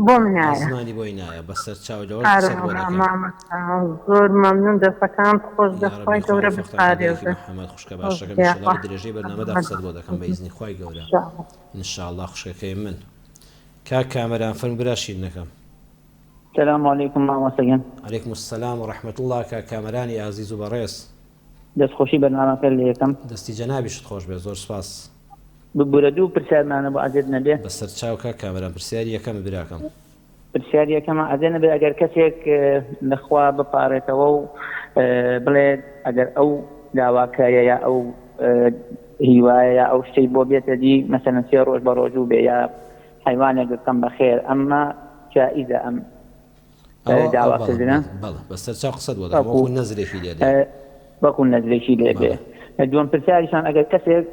Speaker 3: بۆم نایە.
Speaker 1: ئاسمانی بۆی نایە بەسەر چاو لەوەش قسەت بۆ
Speaker 3: ئارەوەڵا
Speaker 1: دەکەم.
Speaker 3: مامۆستا زۆر مەمنون دەستەکانت خۆش بێ
Speaker 1: یاڕەبی
Speaker 3: خوای
Speaker 1: خوا
Speaker 3: گەورە
Speaker 1: وەفەقتان کە دایکی
Speaker 3: بتپارێزێ
Speaker 1: محمد خوشکە
Speaker 3: خۆش
Speaker 1: باشەکەم
Speaker 3: بێ
Speaker 1: ئیشەڵا
Speaker 3: یاخوا
Speaker 1: لە درێژەی بەرنامەدا قسەت بۆ دەکەم بە ئیزنی خوای گەورە
Speaker 3: ان شاء اللە.
Speaker 1: ان شاء اللە خوشکەکەی من کاک کامەران فەرموو برا شیرنەکەم.
Speaker 4: سلام علیکم مامۆستا گیان.
Speaker 1: علیکم السلام و رحمە اللە کاک کامەرانی ئازیز و بەڕێز.
Speaker 4: دەست خۆشی بەرنامەکە لێکەم.
Speaker 1: دەستی جەنابیشت خۆش بێ زۆر سوپاس.
Speaker 4: ببورە دوو پرسیارمانە بۆ ئەزێت نەبێ.
Speaker 1: بەسەر چاو کاک کامەران پرسیاری یەکەمت براکەم.
Speaker 4: پرسیاری یەکەمە ئەزێت نەبێ ئەگەر کەسێک لە خوا بپارێتەوە و بڵێ ئەگەر ئەو داواکاریە یا ئەو هیوایە یا ئەو شتەی بۆ بێتە دی مەسەلەن سێ ڕۆژ بە ڕۆژوو بێ یا حەیوانێک بکەم بە خێر ئەمە جائیزە ئەم
Speaker 1: ئەوە
Speaker 4: داوا
Speaker 1: بەڵێ
Speaker 4: کردنە؟
Speaker 1: بەڵێ بەڵێ بەسەر چاو قسەت بۆ دەکەم
Speaker 4: وەکو
Speaker 1: وەکو نەزرێکی لێ دێ.
Speaker 4: وەکو نەزرێکی لێ بێ.
Speaker 1: بەڵێ.
Speaker 4: دووەم پرسیاریشان ئەگەر کەسێک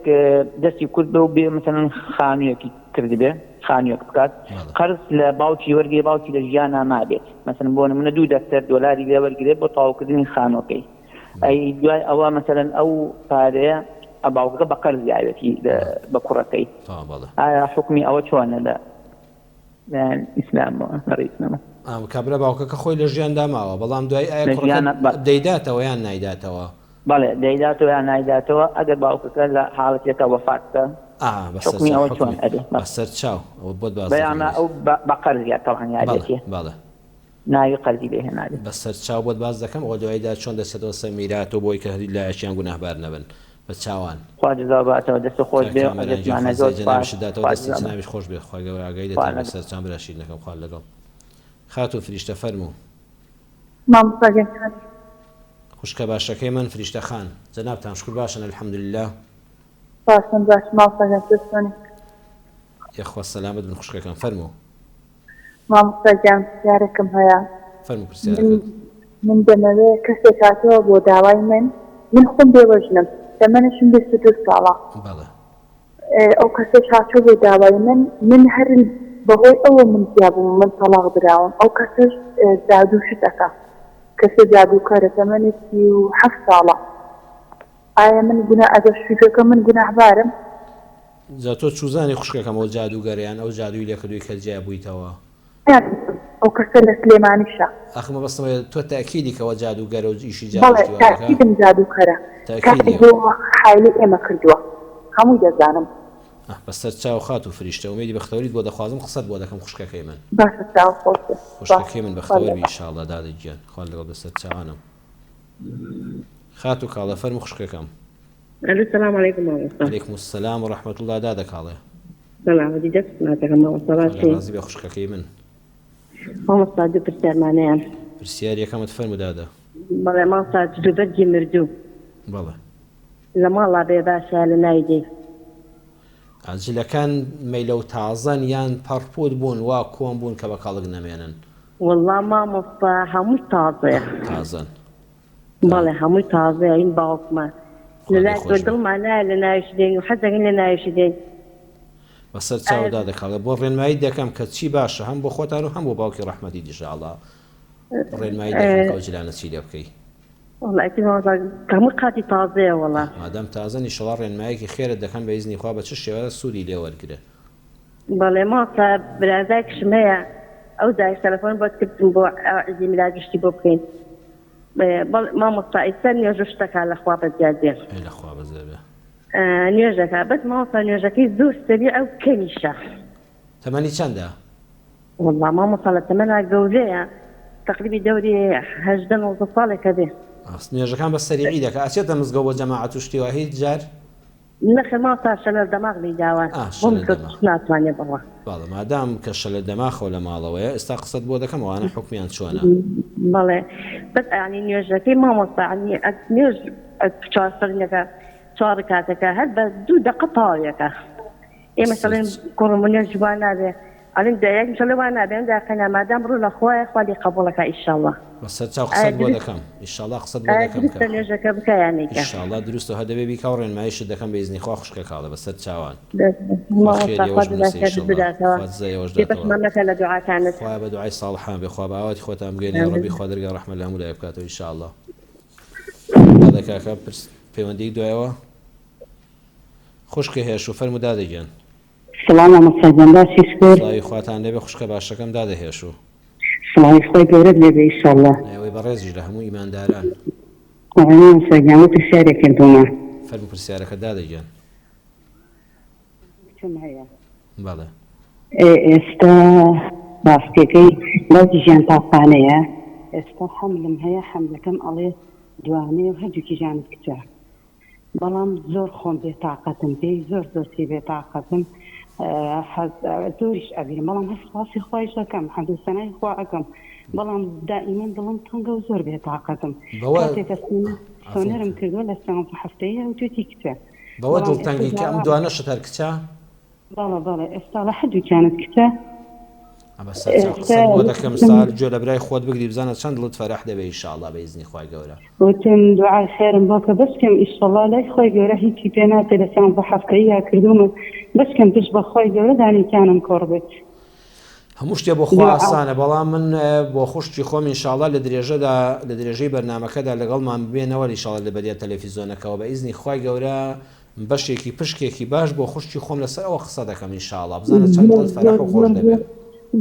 Speaker 4: دەستی کورت بێ و بێ مەسەلەن خانوویەکی کردبێ خانوویەک بکات
Speaker 1: بەڵێ.
Speaker 4: قەرز لە باوکی وەرگرێ باوکی لە ژیانا مابێت مەسەلەن بۆ نموونە دوو دەفتەر دۆلاری لێ وەرگرێ بۆ تەواوکردنی خانووەکەی
Speaker 1: بەڵێ.
Speaker 4: ئەی دوای ئەوە مەسەلەن ئەو پارەیە باوکەکە بە قەرز داوێتی
Speaker 1: بەڵێ.
Speaker 4: بە کوڕەکەی
Speaker 1: تەواو بەڵێ.
Speaker 4: ئایا حوکمی ئەوە چۆنە لە لایەن ئیسلامەوە لە ڕێی ئیسلامەوە.
Speaker 1: کابرا باوکەکە خۆی لە ژیاندا ماوە بەڵام دوای ئایا
Speaker 4: لە
Speaker 1: کوڕەکە
Speaker 4: ژیانا بە.
Speaker 1: دەیداتەوە یان نایداتەوە؟
Speaker 4: بەڵێ دەیداتەوە یان نایداتەوە ئەگەر باوکەکە لە حاڵەتێکا وەفات بکا
Speaker 1: ئا بەسەر
Speaker 4: حوکمی
Speaker 1: چاو
Speaker 4: ئەوە چۆن
Speaker 1: حوکمی
Speaker 4: ئەبێ؟ بەڵێ.
Speaker 1: بەسەر چاو ئەوە بۆت باس دەکەم
Speaker 4: بەیاما
Speaker 1: بەس.
Speaker 4: ئەو بە بە قەرز یا تەبعەن
Speaker 1: بەڵێ
Speaker 4: یاریەتیە
Speaker 1: بەڵێ.
Speaker 4: ناوی قەرزی لێ هێنابێ.
Speaker 1: بەسەر چاو بۆت باس دەکەم ئەوە دوایدا چۆن دەچێتەوە سەر میرات و بۆی کە هەر لایەکیان گوناهبار نەبن بە چاوان.
Speaker 4: خوا جزاو باتەوە دەست خۆش
Speaker 1: کاک
Speaker 4: بێ
Speaker 1: کامەران گیان
Speaker 4: ئەزیەتمانە
Speaker 1: خوا
Speaker 4: زۆر
Speaker 1: جزای
Speaker 4: سوپاس
Speaker 1: جەنابیشت داتەوە
Speaker 4: خوا
Speaker 1: دەستی
Speaker 4: جزا بات
Speaker 1: جەنابیش خۆش بێت خوای گەورە ئاگای
Speaker 4: خوا
Speaker 1: لێتان بێت
Speaker 4: لەگەڵ
Speaker 1: سەرچاوان برا شیرینەکەم خوا لەگەڵ خاتوو فریشتە فەرموو.
Speaker 5: مامۆستا گیان چۆنی؟
Speaker 1: خوشکە باشەکەی من فریشتە خان جەنابتان شکور باشن الحمدللە.
Speaker 5: باشم باشم مامۆستا گیان تۆ چۆنی؟
Speaker 1: یەخوا سەلامەت بن خوشکەکەم فەرموو.
Speaker 5: مامۆستا گیان پرسیارێکم هەیە
Speaker 1: فەرموو
Speaker 5: من
Speaker 1: پرسیارەکەت.
Speaker 5: من دەمەوێ کەسێک هاتووە بۆ داوای من من خۆم بێوەژنم تەمەنیشم 22 ساڵە
Speaker 1: بەڵێ.
Speaker 5: ئەو کەسەش هاتووە بۆ داوای من من هەر بەهۆی ئەوە من جیا بووم من تەڵاق دراوم ئەو کەسەش جادوو شت ئەکا کەسە جادووکەرە تەمەنی 37 ساڵە ئایا من گونا ئەگەر شووی پێ بکەم من گوناهبارم؟
Speaker 1: جا تۆ چوزانی خوشکەکەم ئەو جادووگەرە یان ئەو جادووی لێ کردووی کە جیا بوویتەوە؟
Speaker 5: ئەو کەسە لە سلێمانیشە.
Speaker 1: ئاخ مەبەستم ئەوەیە تۆ تەئکیدی کە ئەوە جادووگەرە و ئیشی جادوو
Speaker 5: بەڵێ
Speaker 1: شتی وا دەکا؟
Speaker 5: تاکیدم جادووکەرە
Speaker 1: تەئکیدی
Speaker 5: کاری بۆ حایلی ئێمە کردووە هەمووی دەزانم.
Speaker 1: ئاه بەسەر چاو خاتوو فریشتە ئومێدی بەختەوەریت بۆ دەخوازم قسەت بۆ دەکەم خوشکەکەی من.
Speaker 5: باشە چاو خۆش بێ
Speaker 1: خوشکەکەی من
Speaker 5: باشە
Speaker 1: بەختەوەر بی
Speaker 5: خوا لەگەڵ.
Speaker 1: ئیشاڵڵا دادە گیان خوا لەگەڵ بەسەر چاوانم خاتوو کاڵێ فەرموو خوشکەکەم.
Speaker 6: ئەلو سلام علیکم مامۆستا.
Speaker 1: علیکم السلام و رحمە اللە دادە کاڵێ.
Speaker 6: سەلامەتی دەست ماچەکەم مامۆستا
Speaker 1: خوا لێ
Speaker 6: باشی؟
Speaker 1: ڕازی بێ خوشکەکەی من.
Speaker 6: مامۆستا دوو پرسیارمان هەیە.
Speaker 1: پرسیاری یەکەمت فەرموو دادە.
Speaker 6: بەڵێ مامۆستا جلوبەرگی مردوو.
Speaker 1: بەڵێ.
Speaker 6: لە ماڵا بێ باشە یا لە ناوی دێی؟
Speaker 1: جلەکان مەیلەو تازەن یان پەڕپوت بوون وا کۆن بوون کە بە کەڵک نەمێنن؟
Speaker 6: وەڵا مامۆستا هەمووی تازەیە.
Speaker 1: تازەن.
Speaker 6: بەڵێ هەمووی تازەیە این باوکمە.
Speaker 1: خوا لێی خۆش بێ.
Speaker 6: دڵمان نایە لە ناویشی دێین و حەز دەکەین لە ناویشی دێین.
Speaker 1: بەسەر چاو دادە کاڵێ بۆ ڕێنماییت دەکەم کە چی باشە هەم بۆ خۆتان و هەم بۆ باوکی ڕەحمەتیت ان شاء اللە ڕێنماییت دەکەم کە ئەو جلانە چی لێ بکەی.
Speaker 6: وەڵا ئیتر مامۆستا هەموو قاتی تازەیە وەڵا.
Speaker 1: مادام تازەن ئیشەڵا ڕێنمایەکی خێرت دەکەم بە ئیزنی خوا بە چ شێوازە سوودی لێ وەرگرە.
Speaker 6: بەڵێ مامۆستا برازایکشم هەیە ئەو جاریش تەلەفۆن بۆت کردم بۆ عیدی میلاد گشتی بۆ بکەین بەڵێ مامۆستا ئیستا نوێژ و شتەکا لە خوا بەزیاد بێ.
Speaker 1: ئەی لە خوا بەزێ بێ.
Speaker 6: نوێژەکە بەس مامۆستا نوێژەکەی زۆر سەریعە و کەمیشە.
Speaker 1: تەمەنی چەندە؟
Speaker 6: وەڵا مامۆستا لە تەمەنا گەورەیە تەقریبی دەوری 18 19 ساڵێکە بێ.
Speaker 1: ئاست نوێژەکان بە سەریعی دەکا ئەچێتە مزگەوت بۆ جەماعەت و شتی وا هیچ جار؟
Speaker 6: نەخێر مامۆستا شەلەل دەماغ لێی داوە
Speaker 1: ئا
Speaker 6: بۆ
Speaker 1: شەلەل
Speaker 6: مزگەوت
Speaker 1: دەماغ
Speaker 6: ناتوانێ بڕوا.
Speaker 1: بەڵێ مادام کە شەلەل دەماخەوە لە ماڵەوەیە ئێستا قسەت بۆ دەکەم ئەوانە حوکمیان چۆنە؟
Speaker 6: بەڵێ بەس یانی نوێژەکەی مامۆستا یانی نوێژ چوار سەرینەکە چوار ڕکاتەکە هەر بە دوو دەقە تەواویەکە ئێمە شەڵێن کوڕم نوێژ وا نابێ ئەڵێن دایک شەڵێ وا نابێ ئەم داقە نا مادام ڕوو لە خوایە خوا لێی قەبوڵەکا ئیشەڵا.
Speaker 1: بەسەر چاو قسەت بۆ دەکەم ئیشەڵا قسەت بۆ دەکەم کە
Speaker 6: دروستە نوێژەکە بکا یان نەیکا.
Speaker 1: ئیشەڵا دروستە هەر دەبێ بیکا و ڕێنماییشت دەکەم بە ئیزنی خوا خوشکە کاڵێ بەسەر چاوان خوا
Speaker 6: مامۆستا
Speaker 1: خێری
Speaker 6: خوا
Speaker 1: ئێوەش
Speaker 6: جزای
Speaker 1: بنوسێ
Speaker 6: خێرت
Speaker 1: ئیشەڵا
Speaker 6: بداتەوە
Speaker 1: خوا جزای ئێوەش
Speaker 6: بێ
Speaker 1: داتەوە
Speaker 6: بەشمان مەکە لە دوعاکانت.
Speaker 1: خوایە بە دوعای ساڵحان بێ خوا بە ئاواتی خۆتان بگەینێ یاڕەبی خوا دەرگای ڕەحمەت لە هەموو لایەک بکاتەوە ئیشەڵا بەڵێ کاکە پرس پەیوەندیک دوایەوە خوشکە هێشوو فەرموو دادە گیان.
Speaker 7: سڵاو مامۆستا گیان باشی شکور.
Speaker 1: سڵاوی خواتان لێبێ خوشکە باشەکەم دادە هێشوو.
Speaker 7: سڵاوی خوای گەورەت لێبێ ئیشەڵا.
Speaker 1: ئێوەی بەڕێزیش لە هەموو ئیمانداران.
Speaker 7: وەڵا مامۆستا گیان بۆ پرسیارێک کردوومە.
Speaker 1: فەرموو پرسیارەکەت دادە گیان.
Speaker 7: کچم هەیە.
Speaker 1: بەڵێ.
Speaker 7: ئێستا ڕاستیەکەی باوکی ژیان تاقانەیە ئێستا حەملم هەیە حەملەکەم ئەڵێ دوانەیە و هەردووکیژانت کچە. بەڵام زۆر خۆم بێ تاقەتم پێی زۆر زۆر پێی بێ تاقەتم حەز زۆریش ئەگرم بەڵام هەر سوپاسی خوایش ئەکەم حەمد و سەنای خوا ئەکەم بەڵام دائیمەن دڵم تەنگە و زۆر بێ تاقەتم
Speaker 1: بەوە
Speaker 7: کاتێک کە
Speaker 1: عەفوم
Speaker 7: سۆنەرم
Speaker 1: کە.
Speaker 7: کردووە لە سیانزە هەفتەیە وتوێتی کچە
Speaker 1: بەوە
Speaker 7: بەڵام ئێستا
Speaker 1: دڵتەنگی کە ئەم
Speaker 7: داوام
Speaker 1: دوانەشت هەر کچە؟
Speaker 7: بەڵێ بەڵێ ئێستا لە هەردووکیانت کچە.
Speaker 1: ئەمە سەرچاو
Speaker 7: ئێستا
Speaker 1: قسەت بۆ دەکەم
Speaker 7: وتم
Speaker 1: سال گوێ لە برای خۆت بگری بزانە چەند دڵت فەرەح دەبێ ئیشاڵا بە ئیزنی خوای گەورە.
Speaker 7: وتم دوعای خێرم بۆ کە بەشکەم ئیشەڵا لای خوای گەورە هیچی پێ ناچێ لە سیانزە هەفتەییا کردوومە بەشکەم پشت بە خوای گەورە دانێکیانم کۆڕ بێت.
Speaker 1: هەموو شتێ بۆ خوا
Speaker 7: دوعا.
Speaker 1: ئاسانە بەڵام من بۆ خوشکی خۆم ئینشاڵا لە درێژەدا لە درێژەی بەرنامەکەدا لەگەڵمان بمێنەوە ئیشاڵا لە بەریە تەلەفیزۆنەکەوە بە ئیزنی خوای گەورە بەشێکی پشکێکی باش بۆ خوشکی خۆم لەسەر ئەوە قسە دەکەم ان شاء اللە بزانە چەند
Speaker 7: زۆر
Speaker 1: دڵت فەرەح
Speaker 7: زۆر
Speaker 1: و خۆش
Speaker 7: زۆر
Speaker 1: دەبێ.
Speaker 7: زۆر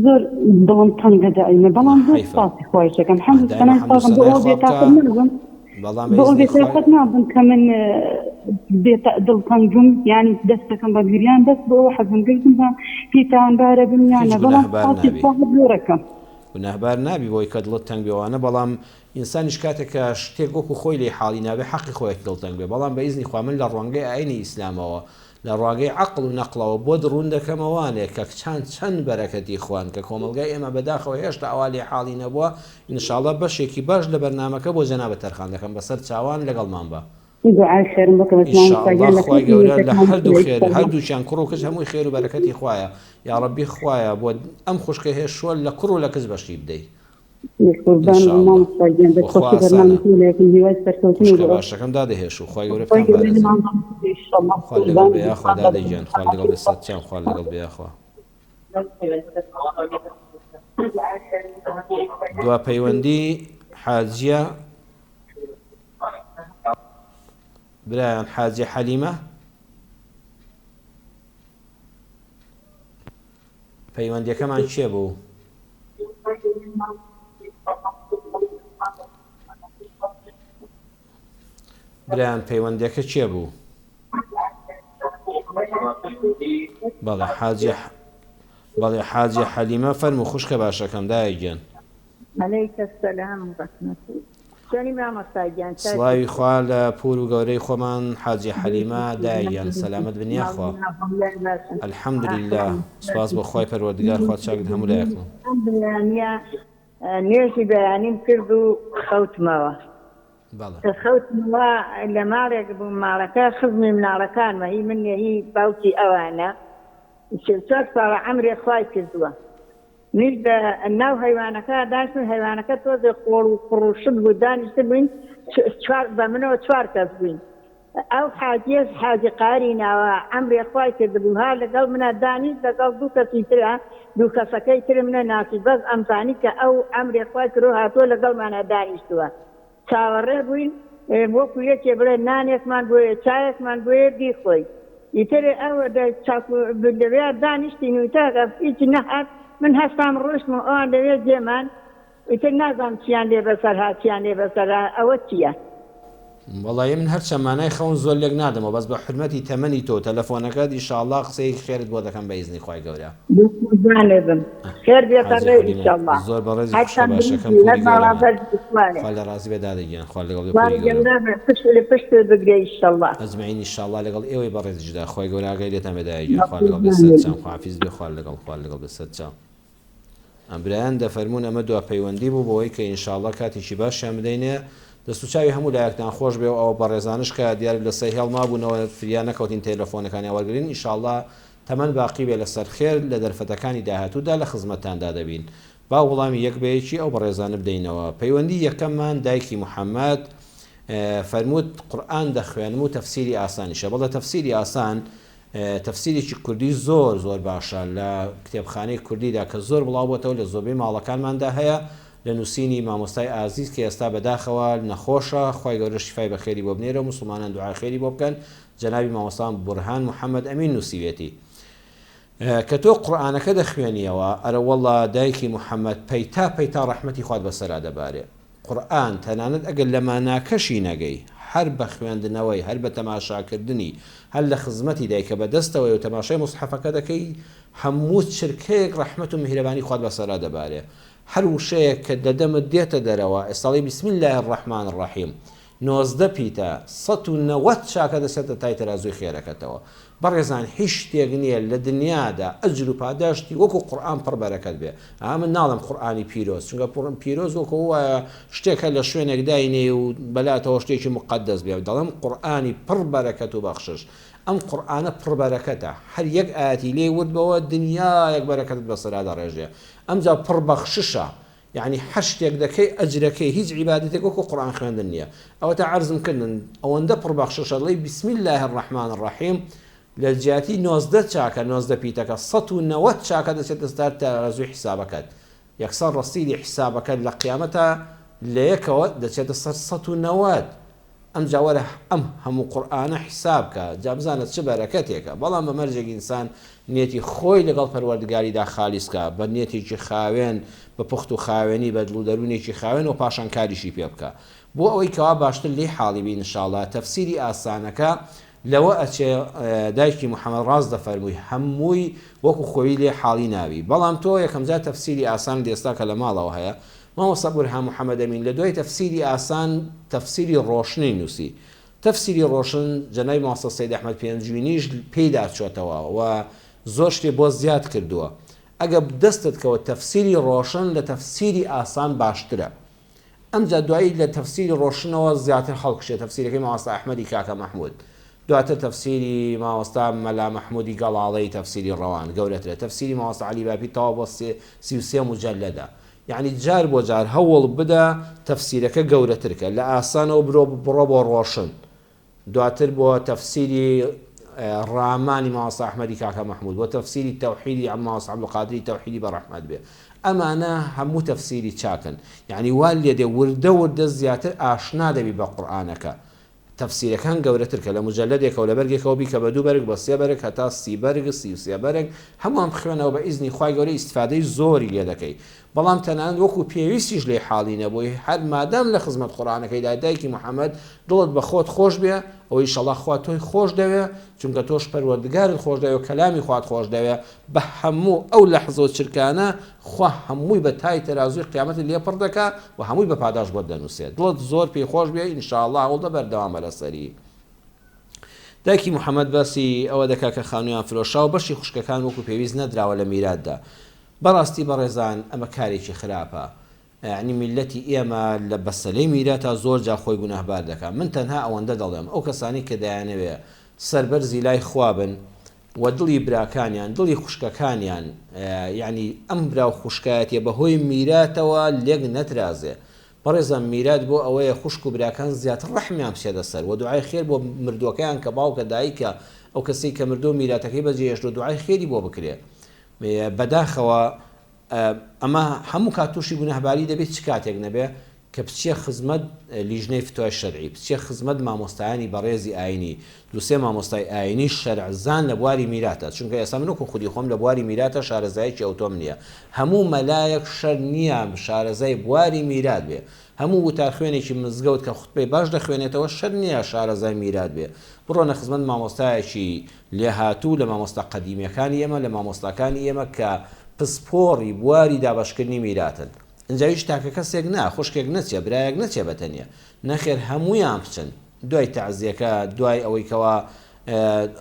Speaker 7: زۆر دڵم تەنگە دائیمە بەڵام
Speaker 1: نا
Speaker 7: زۆر
Speaker 1: حەیفە
Speaker 7: سوپاسی خوایش دەکەم حەمد و
Speaker 1: دایمە
Speaker 7: سەنای
Speaker 1: حەمد و
Speaker 7: خوا دەکەم بۆ
Speaker 1: سەنای
Speaker 7: ئەوە
Speaker 1: خوا بکە
Speaker 7: بێتاقەت نابم
Speaker 1: بەڵام بە
Speaker 7: بۆ ئەو
Speaker 1: ئیزنی خوای
Speaker 7: بێتاقەت نابم کە من بێتە دڵتەنگم یانی دەست دەکەم بە گریان بەس بۆ ئەوە حەزم کردم بە پێی تاوانبارە بم یان
Speaker 1: هیچ
Speaker 7: نە بەڵام
Speaker 1: گوناهبار
Speaker 7: سوپاسی
Speaker 1: نابی
Speaker 7: خوا هەر زۆرەکەم.
Speaker 1: گوناهبار نابی بەوەی کە دڵت تەنگ بێ وانە بەڵام ئینسانیش کاتێک کە شتێک وەکو خۆی لێی حاڵی نابێ حەقی خۆیەتی دڵتەنگ بێ بەڵام بە ئیزنی خوا من لە ڕوانگەی ئاینی ئیسلامەوە لە ڕوانگەی عەقڵ و نەقڵەوە بۆت ڕوون دەکەمەوانێ کە کچان چەند بەرەکەتی خوان کە کۆمەڵگای ئێمە بەداخەوە هێشتا ئەوا لێ حاڵی نەبووە ان شاءاللە بەشێکی باش لە بەرنامەکە بۆ جەنابت تەرخان دەکەم بەسەر چاوان لەگەڵمان بە.
Speaker 7: دوعای خێرم بۆ کە بەس
Speaker 1: ان شاء
Speaker 7: مامۆستا
Speaker 1: اللە
Speaker 7: گیان لە
Speaker 1: خوای
Speaker 7: کەسی
Speaker 1: گەورە لە
Speaker 7: نوێژەکان
Speaker 1: هەردوو
Speaker 7: بکرێ
Speaker 1: خێر
Speaker 7: ان شاء اللە.
Speaker 1: هەردووکیان کوڕ و کچ هەمووی خێر و بەرەکەتی خوایە یاڕەبی خوایە بۆ ئەم خوشکە هێشووە لە کوڕ و لە کچ بەشی بدەی. ان
Speaker 7: قوربان
Speaker 1: شاء
Speaker 7: بم
Speaker 1: اللە
Speaker 7: مامۆستا گیان
Speaker 1: بۆ خوا
Speaker 7: دەستخۆشی
Speaker 1: ئاسانە
Speaker 7: بەرنامەکەی لێکم هیوای سەرکەوتنی
Speaker 1: خوشکە
Speaker 7: بۆ
Speaker 1: باشەکەم دادە هێشوو خوای گەورە
Speaker 7: خوای
Speaker 1: بتان
Speaker 7: گەورە
Speaker 1: پارێزێ
Speaker 7: لێمان ڕازی بێ ئیشەڵا
Speaker 1: خوات لەگەڵ
Speaker 7: قوربان
Speaker 1: بێ
Speaker 7: بم
Speaker 1: یاخوا
Speaker 7: قوربان
Speaker 1: دادە
Speaker 7: بم
Speaker 1: گیان خوات لەگەڵ بێ سەرچاوم خوات لەگەڵ بێ یاخوا. دوا پەیوەندی حاجیە برایان حاجیە حەلیمە پەیوەندیەکەمان کێ بوو؟ برایان پەیوەندیەکە کێ بوو؟ بەڵێ حاجی بەڵێ حاجی حەلیمە فەرموو خوشکە باشەکەم دایە گیان.
Speaker 8: علیک السلام و رحمە چۆنی مامۆستا گیان چاکی؟
Speaker 1: سڵاوی خوا لە پور و گەورەی خۆمان حاجیە حەلیمە دایە گیان سەلامەت بن یاخوا الحمدللە سوپاس بۆ خوای پەروەردگار خوا چاکت هەموو لایەکمان.
Speaker 8: ئەم بەیانیە نوێژی بەیانیم کرد و خەوتمەوە
Speaker 1: بەڵێ.
Speaker 8: کە خەوتمەوە لە ماڵێک بووم ماڵەکە خزمی مناڵەکانمە هی من نیە هی باوکی ئەوانە 44 ساڵە عەمرێ خوای کردووە منیش دە ناو هەیوانەکە دانیشتم، هەیوانەکە تۆزێ خۆڵ و قوڕ و شت بوو، دانیشتبووین چوار بە منەوە چوار کەس بووین. ئەو حاجیەش حاجی قاری ناوە عەمرێ خوای کردبوو ها لەگەڵ منا دانیشت لەگەڵ دوو کەسی ترا دوو کەسەکەی ترم نەناسی بەس ئەمزانی کە ئەو عەمرێ خوای کردو هاتووە لەگەڵمانا دانیشتووە چاوەڕێ بووین وەکو یەکێ بڵێ نانێکمان بۆیە چایەکمان بۆیە بیخۆین ئیتر ئەو چاکو لەوێ دانیشتین و تا هیچ نەهات من هەستام ڕۆشتم و ئەوان لەوێ جێمان ئیتر نازانم چیان لێ بەسەر هات چیان لێ بەسەر هات ئەوە چیە.
Speaker 1: وەڵایی من هەرچەند مانای خەون زۆر لێک نادەمەوە بەس بە حورمەتی تەمەنی تۆ و تەلەفۆنەکەت ئیشاڵڵا قسەیەکی خێرت بۆ دەکەم بە ئیزنی خوای گەورە.
Speaker 8: قوربانت بم خێر بێتە
Speaker 1: حاجی
Speaker 8: ڕێ
Speaker 1: حەلیمە
Speaker 8: ئیشەڵڵا
Speaker 1: زۆر بەڕێزی
Speaker 8: هەر
Speaker 1: خوشکە باشەکەم
Speaker 8: تەندروست بی هەر
Speaker 1: پوری
Speaker 8: باڵا
Speaker 1: گەورەمان
Speaker 8: بەرز بی خوایە
Speaker 1: خوا لە ڕازی بێ دادە گیان خوا لەگەڵ بێ
Speaker 8: خوای
Speaker 1: پوری گەورەم.
Speaker 8: گەورە بە پشت لە پشتت بگرێ ئیشەڵڵا.
Speaker 1: اجمعین ئیشاڵڵا لەگەڵ ئێوەی بەڕێزیشدا خوای گەورە ئاگای لێتان بێ دایە گیان خوا لەگەڵ بێ
Speaker 8: قوربانت
Speaker 1: سەرچاوم
Speaker 8: بم.
Speaker 1: خواحافیز بێ خوا لەگەڵ خوا لەگەڵ بێ سەرچاو. برایان دەفەرموون ئەمە دوا پەیوەندی بوو بەوەی کە ان شاء اللە کاتێکی باشیان بدەینێ دەست و چاوی هەموو لایەکتان خۆش بێ و ئەوە بەڕێزانش کە دیارە لەسەر هێڵ مابوونەوە فریا نەکەوتین تەلەفۆنەکانیان وەرگرین ان شاء اللە تەمەن باقی بێ لەسەر خێر لە دەرفەتەکانی داهاتوودا لە خزمەتتاندا دەبین با وڵامی یەک بە یەکی ئەو بەڕێزانە بدەینەوە پەیوەندی یەکەممان دایکی محەممەد فەرمووت قورئان دەخوێنم و تەفسیری ئاسانیشە بەڵێ تەفسیری ئاسان تەفسیرێکی کوردی زۆر زۆر باشە لە کتێبخانەی کوردیدا کە زۆر بڵاو بۆتەوە لە زۆربەی ماڵەکانماندا هەیە لە نووسینی مامۆستای ئازیز کە ئێستا بەداخەوە نەخۆشە خوای گەورە شیفای بەخێری بۆ بنێرێ و موسڵمانان دوعای خێری بۆ بکەن جەنابی مامۆستا بورهان محمد ئەمین نووسیوێتی کە تۆ قورئانەکە دەخوێنیەوە ئەرەوەڵا دایکی محمد پەیتا پەیتا ڕەحمەتی خوات بەسەرا دەبارێ قورئان تەنانەت ئەگەر لە ماناکەشی نەگەی هەر بە خوێندنەوەی هەر بە تەماشاکردنی هەر لە خزمەتی دای کە بە دەستەوەیە و تەماشای موسحەفەکە دەکەی هەموو چرکەیەک ڕەحمەت و میهرەبانی خوات بەسەرا دەبارێ هەر وشەیەک کە لە دەمت دێتە دەرەوە ئێستا ئەڵێی بسم اللە الرحمن الرحیم 19 پیتە 190 چاکە دەچێتە تای تەرازووی خێرەکەتەوە بەڕێزان هیچ شتێک نییە لە دنیادا ئەجر و پاداشتی وەکو قورئان پڕ بەرەکەت بێ ئا من ناڵێم قورئانی پیرۆز چونکە پیرۆز وەکو وایە شتێک هەر لە شوێنێک داینێی و بەلاتەوە شتێکی موقەدەس بێ دەڵێم قورئانی پڕ بەرەکەت و بەخشش ئەم قورئانە پڕ بەرەکەتە هەر یەک ئایەتی لێی ورد بەوە دنیایەک بەرەکەتت بەسەرا دەڕێژێ ئەمجا پڕ بەخششە یەعنی هەر شتێک دەکەی ئەجرەکەی هیچ عیبادەتێک وەکو قورئان خوێندن نیە ئەوەتا عەرزم کردن ئەوەندە پڕ بەخششە دەڵێی بسم اللە الرحمن الرحیم لە جیاتی 19 چاکە 19 پیتەکە 190 چاکە دەچێتە سەر تەرازووی حیسابەکەت یەکسەر ڕەسیدی حیسابەکەت لە قیامەتا لە یەکەوە دەچێتە سەر 190 ئەمجا وەرە ئەم هەموو قورئانە حیساب کە جا بزانە چ بەرەکەتێکە بەڵام بە مەرجێک ئینسان نیەتی خۆی لەگەڵ پەروەردگاریدا خالیس کا بە نیەتێکی خاوێن بە پوخت و خاوێنی بە دڵ و دەروونێکی خاوێن وە پاشان کاریشی پێ بکا بۆ ئەوەی کەوا باشتر لێی حاڵی بی ان شاء اللە تەفسیری ئاسانەکە لەوە ئەچێ دایکی محمد ڕاست دەفەرمووی هەمووی وەکو خۆیی لێ حاڵی نابی بەڵام تۆ یەکەمجار تەفسیری ئاسانت ئێستا کە لە ماڵەوە هەیە مامۆستا بورهان محمد ئەمین لە دوای تەفسیری ئاسان تەفسیری ڕۆشنی نووسی تەفسیری ڕۆشن جەنابی مامۆستا سەید ئەحمەد پێنجوینیش پێیدا چۆتەوە و زۆر شتی بۆ زیاد کردووە ئەگە دەستت کەوت تەفسیری ڕۆشن لە تەفسیری ئاسان باشترە ئەمجا دوایی لە تەفسیری ڕۆشنەوە زیاتر هەڵکشێ تەفسیرەکەی مامۆستا ئەحمەدی کاکە مەحمود دواتر تەفسیری مامۆستا مەلا مەحمودی گەڵاڵەی تەفسیری ڕەوان گەورەترە تەفسیری مامۆستا عەلی باپیر تەواو بۆ 33 موجەلەدە یەعنی جار بۆ جار هەوڵ بدە تەفسیرەکە گەورەتر کە لە ئاسانەوە برۆ بڕۆ بۆ ڕۆشن دواتر بۆ تەفسیری ڕامانی مامۆستا ئەحمەدی کاکە مەحمود بۆ تەفسیری تەوحیدی مامۆستا عەبدولقادری تەوحیدی بە ڕەحمەت بێ ئەمانە هەموو تەفسیری چاکن یەعنی وا لێدێ وردە وردە زیاتر ئاشنا دەبی بە قورئانەکە تەفسیرەکان گەورەتر کە لە موجەلەدێکەوە لە بەرگێکەوە بیکە بە دوو بەرگ بە سێ بەرگ هەتا سی بەرگ 33 بەرگ هەمووان بخوێنەوە بە ئیزنی خوای گەورە ئیستفادەی زۆری لێ دەکەی بەڵام تەنانەت وەکو پێویستیش لێی حاڵی نەبووی هەر مادام لە خزمەت قورئانەکەیدا دایکی محمد دڵت بە خۆت خۆش بێ ئەوە ئیشەڵا خوا تۆی خۆش دەوێ چونکە تۆش پەروەردگارت خۆش دەوێ و کەلامی خوات خۆش دەوێ بە هەموو ئەو لەحزە و چرکانە خوا هەمووی بە تای تەرازووی قیامەتت لێ پڕ دەکا و هەمووی بە پاداشت بۆت دەنووسێ دڵت زۆر پێی خۆش بێ ان شاء اللە هەوڵدە بەردەوامە لەسەری. دایکی محمد باسی ئەوە دەکا کە خانوویان فرۆشا و بەشی خوشکەکان وەکو پێویست نەدراوە لە میراتدا بەڕاستی بەڕێزان ئەمە کارێکی خراپە یەعنی میللەتی ئێمە لە بەسەلەی میراتا زۆر جار خۆی گوناهبار دەکا من تەنها ئەوەندە دەڵێم ئەو کەسانەی کە دەیانەوێ سەربەرزی لای خوا بن و دڵی براکانیان دڵی خوشکەکانیان یەعنی ئەم برا و خوشکایەتیە بەهۆی میراتەوە لێک نەترازێ. بەڕێزان میرات بۆ ئەوەیە خوشک و براکان زیاتر ڕەحمیان بچێتە سەر وە دوعای خێر بۆ مردووەکەیان کە باوکە دایکە ئەو کەسەی کە مردووە میراتەکەی بەجێهێشتووە دوعای خێری بۆ بکرێ بەداخەوە ئەمە هەموو کات تووشی گوناهباری دەبێت چ کاتێک نەبێ کە بچیە خزمەت لیژنەی فتوای شەرعی بچیە خزمەت مامۆستایانی بەڕێزی ئاینی دوسێ مامۆستای ئاینی شەرع زان لە بواری میراتە چونکە ئێستا من وەکو خودی خۆم لە بواری میراتە شارەزایەکی ئەوتۆم نیە هەموو مەلایەک شەرت نیە شارەزای بواری میرات بێ هەموو وتارخوێنێکی مزگەوت کە خوتبەی باش دەخوێنێتەوە شەرت نیە شارەزای میرات بێ بڕۆنە خزمەت مامۆستایەکی لێهاتوو لە مامۆستا قەدیمیەکانی ئێمە لە مامۆستاکانی ئێمە کە پسپۆڕی بواری دابەشکردنی میراتن ئینجا هیچ تاکە کەسێک نا خوشکێک نەچێ برایەک نەچێ بەتەنیا نەخێر هەموویان بچن دوای تەعزیەکە دوای ئەوەی کەوا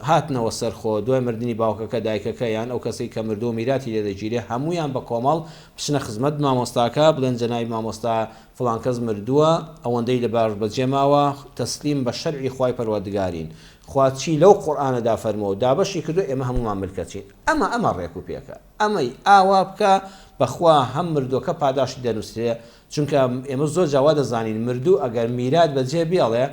Speaker 1: هاتنەوە سەر خۆ دوای مردنی باوکەکە دایکەکە یان ئەو کەسەی کە مردووە میراتی لێ دەگیرێ هەموویان بە کۆمەڵ بچنە خزمەت مامۆستاکە بڵێن جەنابی مامۆستا فڵان کەس مردووە ئەوەندەی لە باش بەجێ ماوە تەسلیم بە شەرعی خوای پەروەردگارین خوا چی لەو قورئانەدا فەرمووە و دابەشی کردووە ئێمە هەموومان ملکەچین ئەمە ئەمە ڕێک و پێکە ئەمەی ئاوا بکە بەخوا هەم مردووەکە پاداشتی دەنووسرێ چونکە ئێمە زۆر جار وا دەزانین مردوو ئەگەر میرات بەجێ بێڵێ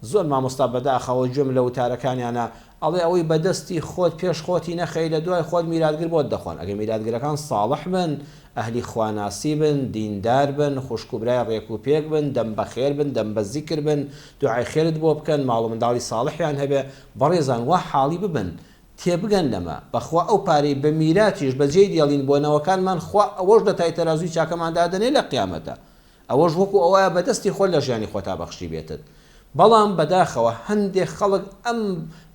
Speaker 1: زۆر مامۆستا بەداخەوە گوێم لە وتارەکانیانە ئەڵێ ئەوەی بەدەستی خۆت پێش خۆتی نەخەی لە دوای خۆت میراتگر بۆت دەخۆن ئەگەر میراتگرەکان ساڵح بن ئەهلی خواناسی بن دیندار بن خوشک و برای ڕێک و پێک بن دەم بەخێر بن دەم بە زیکر بن دوعای خێرت بۆ بکەن ماڵ و منداڵی ساڵحیان هەبێ بەڕێزان وا حاڵی ببن تێبگەن لەمە، بەخوا ئەو پارەی بە میراتیش بەجێی دێڵین بۆ نەوەکانمان خوا ئەوەش لە تای تەرازووی چاکەمان دادەنێ لە قیامەتا ئەوەش وەکو ئەوەیە بە دەستی خۆت لە ژیانی خۆتا بەخشیبێتت بەڵام بەداخەوە هەندێ خەڵک ئەم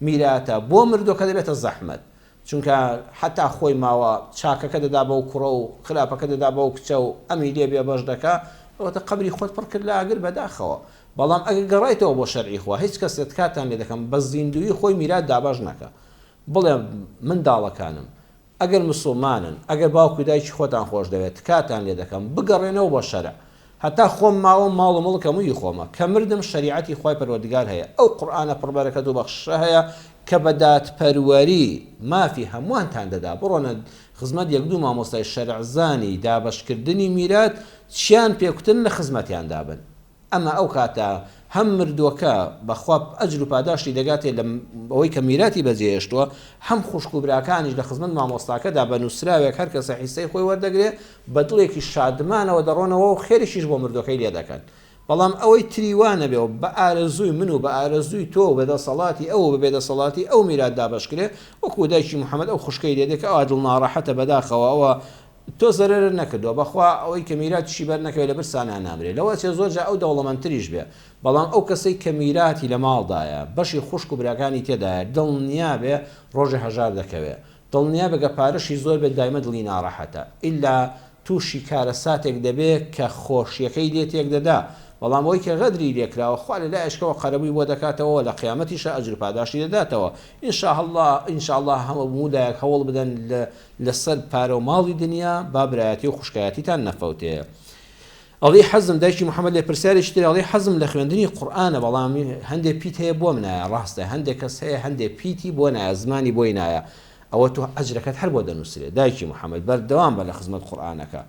Speaker 1: میراتە بۆ مردوەکە دەبێتە زەحمەت چونکە حەتا خۆی ماوە چاکەکە دەدا بەو کوڕە و خراپەکە دەدا بەو کچە و ئەمی لێ بێبەش دەکا ئەوەتە قەبری خۆت پڕ کرد لە ئاگر بەداخەوە بەڵام ئەگەر گەڕایتەوە بۆ شەرعی خوا هیچ کەسێ تکاتان لێ دەکەم بە زیندوویی خۆی میرات دابەش نەکا بڵێ منداڵەکانم ئەگەر مسوڵمانن ئەگەر باوک و دایکی خۆتان خۆش دەوێت تکاتان لێ دەکەم بگەڕێنەوە بۆ شەرع هەتا خۆم ماوم ماڵ و مڵک هەمووی خۆمە کە مردم شەریعەتی خوای پەروەردگار هەیە ئەو قورئانە پڕ بەرەکەت و بەخششە هەیە کە بە دادپەروەری مافی هەمووانتان دەدا بڕۆنە خزمەت یەک دوو مامۆستای شەرعزانی دابەشکردنی میرات چیان پێکوتن لە خزمەتیاندا بن. ئەمە ئەو کاتە هەم مردووەکە بە خوا ئەجر و پاداشتی دەگاتێ لە ئەوەی کە میراتی بەجێ هێشتووە، هەم خوشک و براکانیش لە خزمەت مامۆستاکەدا بە نووسراوێک هەر کەسە حیسەی خۆی وەردەگرێ بە دڵێکی شادمانەوە دەڕۆنەوە و خێریشیش بۆ مردووەکەی لێ دەکەن. بەڵام ئەوەی تری وا نەبێ و بە ئارەزووی من و بە ئارەزووی تۆ و بە دەسەڵاتی ئەو و بە بێدەسەڵاتی ئەو میرات دابەش کرێ، وەکوو دایکی محەمەد ئەو خوشکەی لێ دێ کە ئەوا دڵناڕەحەتە بەداخەوە ئەوە تۆ زەرەرت نەکردوە بەخوا ئەوەی کە میراتیشی بەر نەکەوێ لە برسانا نامرێ لەوە ئەچێ زۆر جار ئەو دەوڵەمەندتریش بێ بەڵام ئەو کەسەی کە میراتی لە ماڵدایە بەشی خوشک و براکانی تێدایە دڵنیا بێ ڕۆژێ هەژار دەکەوێ دڵنیا بێ گەر پارەشی زۆر بێت دایمە دڵی ناڕەحەتە ئیلا توشی کارەساتێک دەبێ کە خۆشیەکەی لێ تێک دەدا بەڵام ئەوەی کە غەدری لێ کراوە خوا لە لایەشکەوە قەرەبووی بۆ دەکاتەوە وە لە قیامەتیشا ئەجر و پاداشتی دەداتەوە ان شاء اللە ان شاء اللە هەموو لایەک هەوڵ بدەن لە لەسەر پارەو ماڵی دنیا با برایەتی و خوشکایەتیتان نەفەوتێ. ئەڵێی حەزم دایکی محمد لێ پرسیارێکی تر ئەڵێی حەزم لە خوێندنی قورئانە بەڵام هەندێ پیت هەیە بۆم نایە ڕاستە هەندێ کەس هەیە هەندێ پیتی بۆ نایە زمانی بۆی نایە ئەوە تۆ ئەجرەکەت هەر بۆ دەنووسرێ دایکی محمد بەردەوام بە لە خزمەت قورئانەکە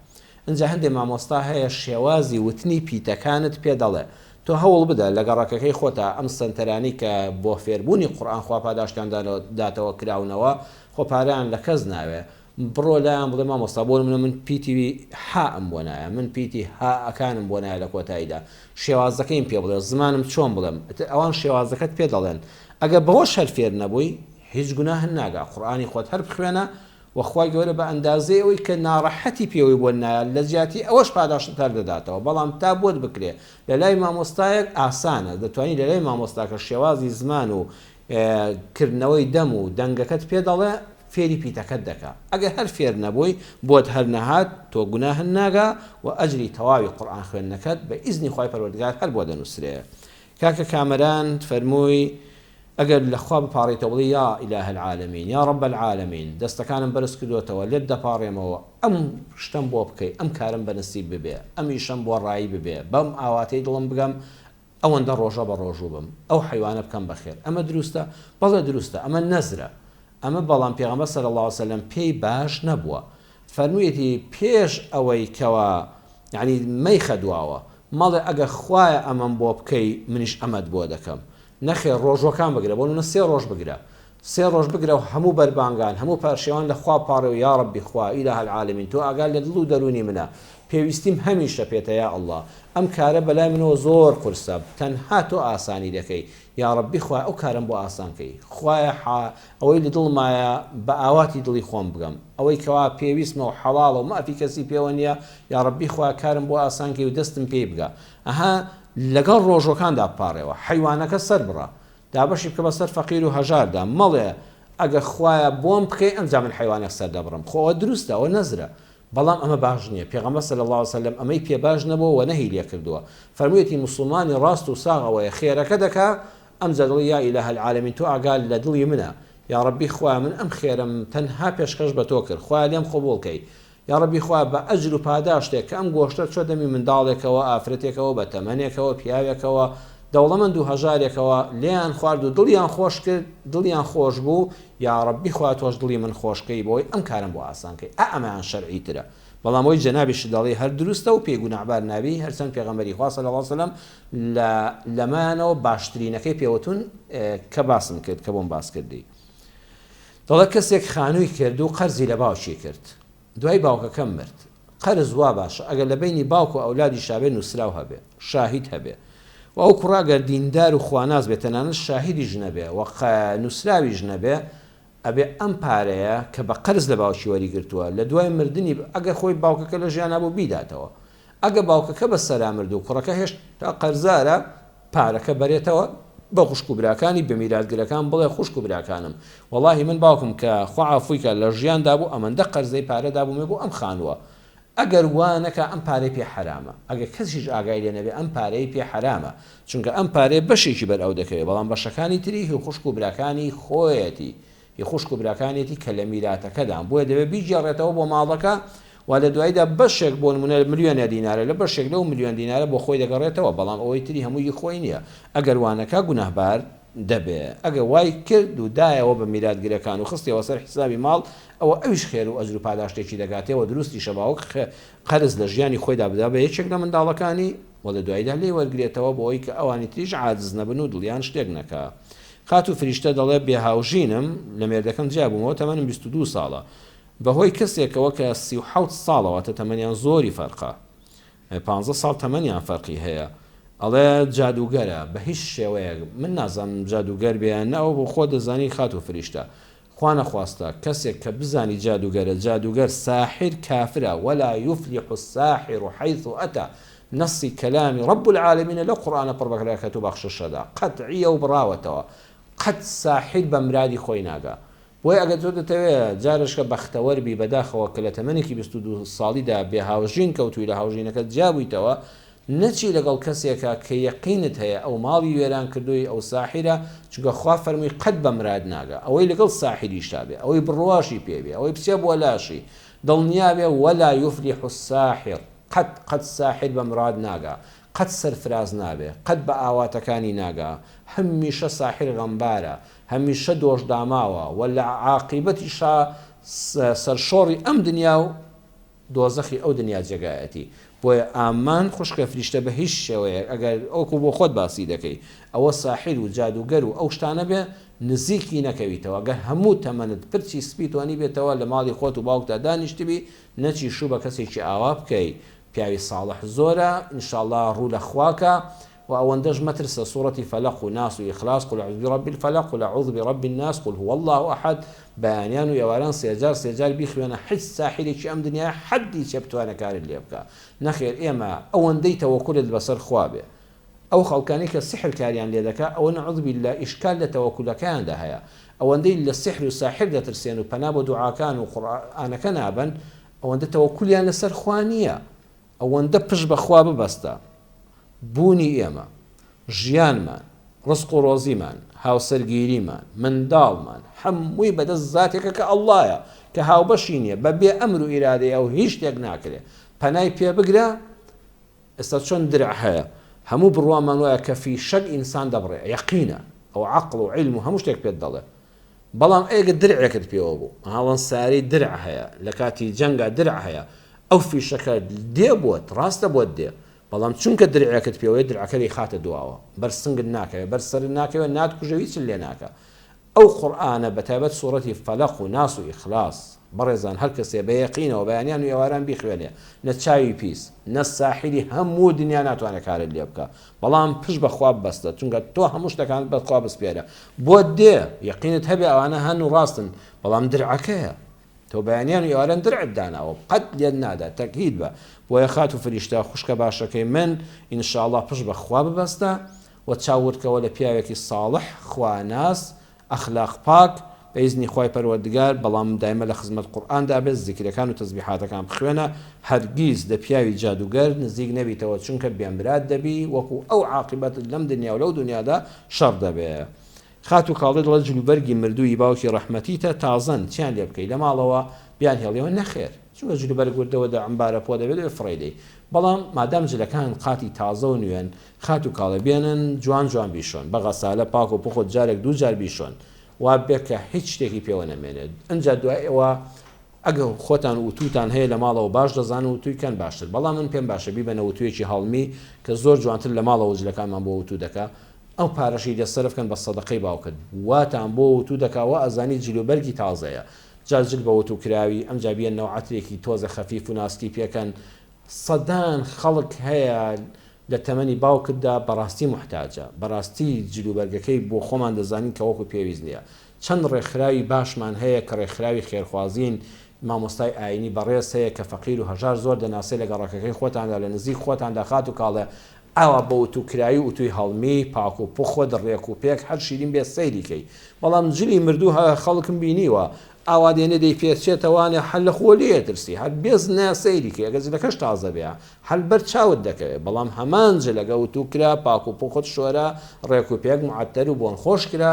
Speaker 1: ئینجا هەندێ مامۆستا هەیە شێوازی وتنی پیتەکانت پێ دەڵێ تۆ هەوڵ بدە لە گەڕەکەکەی خۆتا ئەم سەنتەرانەی کە بۆ فێربوونی قورئان خوا پاداشتیان داتەوە کراونەوە خۆ پارەیان لە کەس ناوێ بڕۆ لایان بڵێ مامۆستا بۆ نمونە من پیتی حاءم بۆ نایە من پیتی هاءەکانم بۆ نایە لە کۆتاییدا شێوازەکەیم پێ بڵێ زمانم چۆن بڵێم ئیتر ئەوان شێوازەکەت پێ دەڵێن ئەگەر بەوەش هەر فێر نەبووی هیچ گوناهت ناگا قورئانی خۆت هەر بخوێنە وە خوای گەورە بە ئەندازەی ئەوەی کە ناڕەحەتی پێوەی بۆت نایە لە جیاتی ئەوەش پاداشتت هەر دەداتەوە بەڵام تا بۆت بکرێ لە لای مامۆستایەک ئاسانە دەتوانی لە لای مامۆستاکە شێوازی زمان و کردنەوەی دەم و دەنگەکەت پێ دەڵێ فێری پیتەکەت دەکا ئەگەر هەر فێر نەبووی بۆت هەر نەهات تۆ گوناهت ناگا و ئەجری تەواوی قورئان خوێندنەکەت بە ئیزنی خوای پەروەردگار هەر بۆ دەنووسرێ کاکە کامەران فەرمووی ئەگەر لە خوا بپاڕێیتەوە بڵێی یا اله العالمین یا رب العالمین دەستەکانم بەرز کردۆتەوە لێت دەپاڕێمەوە ئەم شتەم بۆ بکەی ئەم کارەم بە نسیب ببێ ئەم ئیشەم بۆ ڕایی ببێ بەم ئاواتەی دڵم بگەم ئەوەندە ڕۆژە بە ڕۆژوو بم ئەو حەیوانە بکەم بە خێر ئەمە دروستە؟ بەڵێ دروستە ئەمە نەزرە ئەمە بەڵام پێغەمبەر صلی اللە علیە وسلم پێی باش نەبووە فەرموویەتی پێش ئەوەی کەوا یعنی مەیخە دواوە. مەڵێ ئەگەر خوایە ئەمەم بۆ بکەی منیش ئەمەت بۆ دەکەم. نەخێر ڕۆژوەکان بگرە بۆ نمونە سێ ڕۆژ بگرە سێ ڕۆژ بگرە و هەموو بەربانگان هەموو پارشێوان لە خوا بپاڕێوە یاڕەبی خوا الە العالمین تۆ ئاگات لە دڵ و دەرونی منە پێویستیم هەمیشە پێتە یا اللە ئەم کارە بەلای منەوە زۆر قورسە تەنها تۆ ئاسانی دەکەی یاڕەبی خوایە ئەو کارەم بۆ ئاسان کەی خوایە حا ئەوەی لە دڵمایە بە ئاواتی دڵی خۆم بگەم ئەوەی کەوا پێویستمە و حەڵاڵە و مافی کەسی پێوە نیە یاڕەبی خوایە کارم بۆ ئاسان کەی و دەستم پێی بگا ئەها لەگەڵ ڕۆژوەکاندا بپاڕێوە حەیوانەکە سەربڕە دابەشی بکە بەسەر فەقیر و هەژاردا مەڵێ ئەگە خوایە بۆم بکەی ئەمجا من حەیوانێک سەردەبڕم خۆ ئەوە دروستە ئەوە نەزرە بەڵام ئەمە باش نیە پێغەمبەر صلی اللە علیە وسلم ئەمەی پێ باش نەبووە وە نەهی لێ کردووە فەرموویەتی موسڵمانی ڕاست و ساغ ئەوەیە خێرەکە دەکا ئەمجا دەڵێ یا الە العالمین تۆ ئاگات لە دڵی منە یاڕەبی خوایە من ئەم خێرەم تەنها پێشکەش بە تۆ کرد خوایە لێم قبوڵ کەی یاڕەبی خوایە بە ئەجر و پاداشتێک کە ئەم گۆشتە چۆ دەمی منداڵێکەوە ئافرەتێکەوە بە تەمەنێکەوە پیاوێکەوە دەوڵەمەند و هەژارێکەوە لێیان خوارد و دڵیان خۆش کرد دڵیان خۆش بوو یاڕەبی خوایە تۆش دڵی من خۆش کەی بەوەی ئەم کارەم بۆ ئاسان کەی ئا ئەمەیان شەرعی ترە بەڵام ئەوەی جەنابیشت دەڵێی هەر دروستە و پێی گوناعبار نابی هەرچەند پێغەمبەری خوا صلی اللە علیە وسلم لە لەمایانەوە باشترینەکەی پێوتون کە باسم کرد کە بۆم باس کردی دەڵێ کەسێک خانووی کرد و قەرزی لە باوکی کرد دوای باوکەکەم مرد قەرز وا باشە ئەگەر لە بەینی باوک و ئەولادیشا بێ نووسراو هەبێ شاهید هەبێ و ئەو کوڕە ئەگەر دیندار و خواناس بێ تەنانەت شاهیدیش نەبێ و نووسراویش نەبێ ئەبێ ئەم پارەیە کە بە قەرز لە باوکی وەریگرتووە لە دوای مردنی ئەگەر خۆی باوکەکە لە ژیانا بوو بیداتەوە ئەگە باوکەکە بە سەرا مرد و کوڕەکە هێشتا قەرزارە پارەکە بەرێتەوە بە خوشک و براکانی بە میراتگرەکان بڵێ خوشک و براکانم وەڵاهی من باوکم کە خوا عافوی کا لە ژیاندا بوو ئەمەندە قەرزەی پارە دابوومێ بۆ ئەم خانووە ئەگەر وا نەکا ئەم پارەی پێ حەرامە ئەگەر کەسیش ئاگای لێ نەبێ ئەم پارەی پێ حەرامە چونکە ئەم پارەیە بەشێکی بەر ئەو دەکەوێ بەڵام بەشەکانی تری هی خوشک و براکانی خۆیەتی هی خوشک و براکانیەتی کە لە میراتەکەدان بۆیە دەبێت بیگێڕێتەوە بۆ ماڵەکە و لە دواییدا بەشێک بۆ نمونە ملیۆنە دینارە لە بەشێک لەو ملیۆن دینارە بۆ خۆی دەگەڕێتەوە بەڵام ئەوەی تری هەمووی هی خۆی نییە ئەگەر وانەکا گوناهبار دەبێ ئەگەر وای کرد و دایەوە بە میراتگرەکان و خستیەوە سەر حیسابی ماڵ ئەوە ئەویش خێر و ئەجر و پاداشتێکی دەگاتێ و دروستیشە باوک قەرز لە ژیانی خۆیدا بدا بە یەکێک لە منداڵەکانی و لە دواییدا لێی وەرگرێتەوە بۆ ئەوەی کە ئەوانی تریش عاجز نەبن و دڵیان شتێک نەکا. خاتوو فریشتە دەڵێ بێ هاوژینم، لە مێردەکەم جیا بوومەوە تەمەنم 22 ساڵە. بە هۆی کەسێکەوە کە 37 ساڵە واتە تەمەنیان زۆری فەرقە. پانزە ساڵ تەمەنیان فەرقی هەیە. ئەڵێ جادووگەرە، بە هیچ شێوەیەک من نازانم جادووگەر بێ یان نە ئەوە بۆ خۆت دەزانی خاتوو فریشتە. خوانەخواستە کەسێک کە بزانی جادوگەرە جادوگەر ساحر کافرە ولا یفلح الساحر حیث اتی نەصی کەلامی رب العالمینە لەو قورئانە پڕ بەرەکەت و بەخششەدا قەتعیە و بڕاوەتەوە قەت ساحر بە مرادی خۆی ناگا بۆیە ئەگەر تۆ دەتەوێ جارێشکە بەختەوەر بی بەداخەوە کە لە تەمەنێکی 22 ساڵیدا بێ هاوژین کەوتوی لە هاوژینەکەت جیابوویتەوە نەچی لەگەڵ کەسێکا کە یەقینت هەیە ئەو ماڵی وێران کردووی ئەو ساحیرە چونکە خوا فەرمووی قەت بە مراد ناگا ئەوەی لەگەڵ ساحیریشا بێ ئەوەی بڕواشی پێ بێ ئەوەی بچێ بۆ لاشی دڵنیا بێ ولا یفلح الساحر قەت قەت ساحیر بە مراد ناگا قەت سەرفراز نابێ قەت بە ئاواتەکانی ناگا هەمیشە ساحیر غەمبارە هەمیشە دۆشداماوە وە لە عاقیبەتیشا سەرشۆڕی ئەم دنیا و دۆزەخی ئەو دنیا جێگایەتی بۆیە ئامان خوشکە فریشتە بە هیچ شێوەیەک ئەگەر وەکو بۆ خۆت باسی دەکەی ئەوە ساحیر و جادوگەر و ئەو شتانە بێ نزیکی نەکەویتەوە گەر هەموو تەمەنت پرچی سپی تۆنیبێتەوە لە ماڵی خۆت و باوکتا دانیشتبی نەچی شوو بە کەسێکی ئاوا بکەی پیاوی ساڵح زۆرە ان شاءاللە ڕوو لە خوا کە وە ئەوەندەش مەترسە سوڕەتی فەلەق و ناس و ئیخلاس قل اعوذ برب الفلق قل اعوذ برب الناس قل هو اللە احد بەیانیان و ئێواران سێجار سێجار بیخوێنە حیچ ساحیرێکی ئەم دنیایە حەدی چیە بتوانێ کارت لێ بکا نەخێر ئێمە ئەوەندەی تەوەکولت بەسەر خوا بێ ئەو خەڵکانەی کە سحر کاریان لێ دەکا ئەوە نعوذ باللە ئیشکال لە تەوەکولەکەیاندا هەیە ئەوەندەی لە سحر و ساحر دەترسێن و پەنا بۆ دوعاکان و قورئانەکە نابەن ئەوەندە تەوەکولیان لەسەر خوا نییە ئەوەندە پشت بە خوا ببەستە، بوونی ئێمە، ژیانمان، ڕزق و ڕۆزیمان، هاوسەرگیریمان، منداڵمان، هەمووی بەدەست زاتێکە کە ئەڵڵایە، کە هاوبەشی نییە، بە بێ ئەمر و ئیرادەی ئەو هیچ شتێک ناکرێ. پەنای پێ بگرە، ئێستا چۆن درع هەیە، هەموو بڕوامان وایە کە فیشەک ئینسان دەبڕێ، یەقینە، ئەوە عەقڵ و عیلم و هەموو شتێک پێت دەڵێ. بەڵام ئەگەر درعێکت پێوە بوو، ئەڵێن سەیارەی درع هەیە، لە کاتی جەنگا درع هەیە، ئەو فیشەکە دێ بۆت، ڕاستە بۆت دێ، بەڵام چونکە درعێکت پێوەیە درعەکە دەیخاتە دواوە بەر سنگت ناکەوێ بەر سەرت ناکەوێ ناتکوژێ و هیچت لێ ناکا ئەو قورئانە بەتایبەت سوڕەتی فەلەق و ناس و ئیخلاس بەڕێزان هەر کەسێ بە یەقینەوە بەیانیان و ئێواران بیخوێنێ نە چاوی پیس نە ساحیری هەموو دنیا ناتوانێ کارت لێ بکا بەڵام پشت بە خوا ببەستە چونکە تۆ هەموو شتەکانت بە خوا بسپێرە بۆت دێ یەقینت هەبێ ئەوانە هەن و ڕاستن بەڵام درعەکەیە تۆ بەیانیان و ئێواران درعت داناوە قەت لێت نادا تەکید بە بۆیە خاتوو فریشتە خوشکە باشەکەی من ان شاء اللە پشت بە خوا ببەستە و چاو وردکەوە لە پیاوێکی ساڵح خواناس ئەخلاق پاک بە ئیزنی خوای پەروەردگار بەڵام دایمە لە خزمەت قورئاندا بێت زیکرەکان و تەزبیحاتەکان بخوێنە هەرگیز لە پیاوی جادوگەر نزیک نەبیتەوە چونکە بێمراد دەبی وەکو ئەو عاقیبەتت لەم دنیا و لەو دنیادا شەڕ دەبێ. خاتوو کاڵێ دەڵێت جلوبەرگی مردووی باوکی ڕەحمەتیتە تازەن چیان لێ بکەی لە ماڵەوە بیانهێڵیەوە نەخێر چونکە جلوبەرگ وردە وردە عەمبارە پۆ دەبێت دەبێت فڕێی دەی بەڵام مادام جلەکان قاتی تازە و نوێن خاتوو کاڵێ بێنن جوان جوان بیشۆن بە غەسالە پاک و پوخت جارێک دوو جار بیشۆن وا بێ کە هیچ شتێکی پێوە نەمێنێت ئنجا دوای ئەوە ئەگەر خۆتان وتووتان هەیە لە ماڵەوە باش دەزانن وتووی کەن باشتر بەڵام من پێم باشە بیبەنە وتوویەکی هەڵمی کە زۆر جوانتر لە ماڵەوە جلەکانمان بۆ وتوو دەکا ئەو پارەشی لێ سەرف کەن بە سەدەقەی باوکت واتان بۆ وتوو دەکا وا ئەزانی جل و بەرگی تازەیە جا جل بە وتوو کراوی ئەمجا بیەنەوە عەترێکی تۆزە خەفیف و ناسکی پێکەن سەدان خەڵک هەیە لە تەمەنی باوکتدا بەڕاستی موحتاجە بەڕاستی جل و بەرگەکەی بۆ خۆمان دەزانین کە وەکو پێویست نیە چەند ڕێکخراوی باشمان هەیە کە ڕێکخراوی خێرخوازین، مامۆستای ئایینی بەڕێز هەیە کە فەقیر و هەژار زۆر دەناسێ لە گەڕەکەکەی خۆتاندا لە نزیک خۆتاندا خاتوو کاڵێ ئاوا بە وتوو کراوی و ئوتووی هەڵمی پاک و پوخت ڕێک و پێک هەر شیرین بێ سەیری کەی بەڵام جلی مردوو هە خەڵکم بینیوە ئاوا دێنێ دەیپێچێتەوانێ هەر لە خۆ لێ ئەترسی هەر بێز نا سەیری کەی ئەگەر جلەکەش تازە بێ هەر بەر چاوت دەکەوێ بەڵام هەمان جلەکە وتوو کرا پاک و پوخت شۆرا ڕێک و پێک معەتەر و بۆن خۆش کرا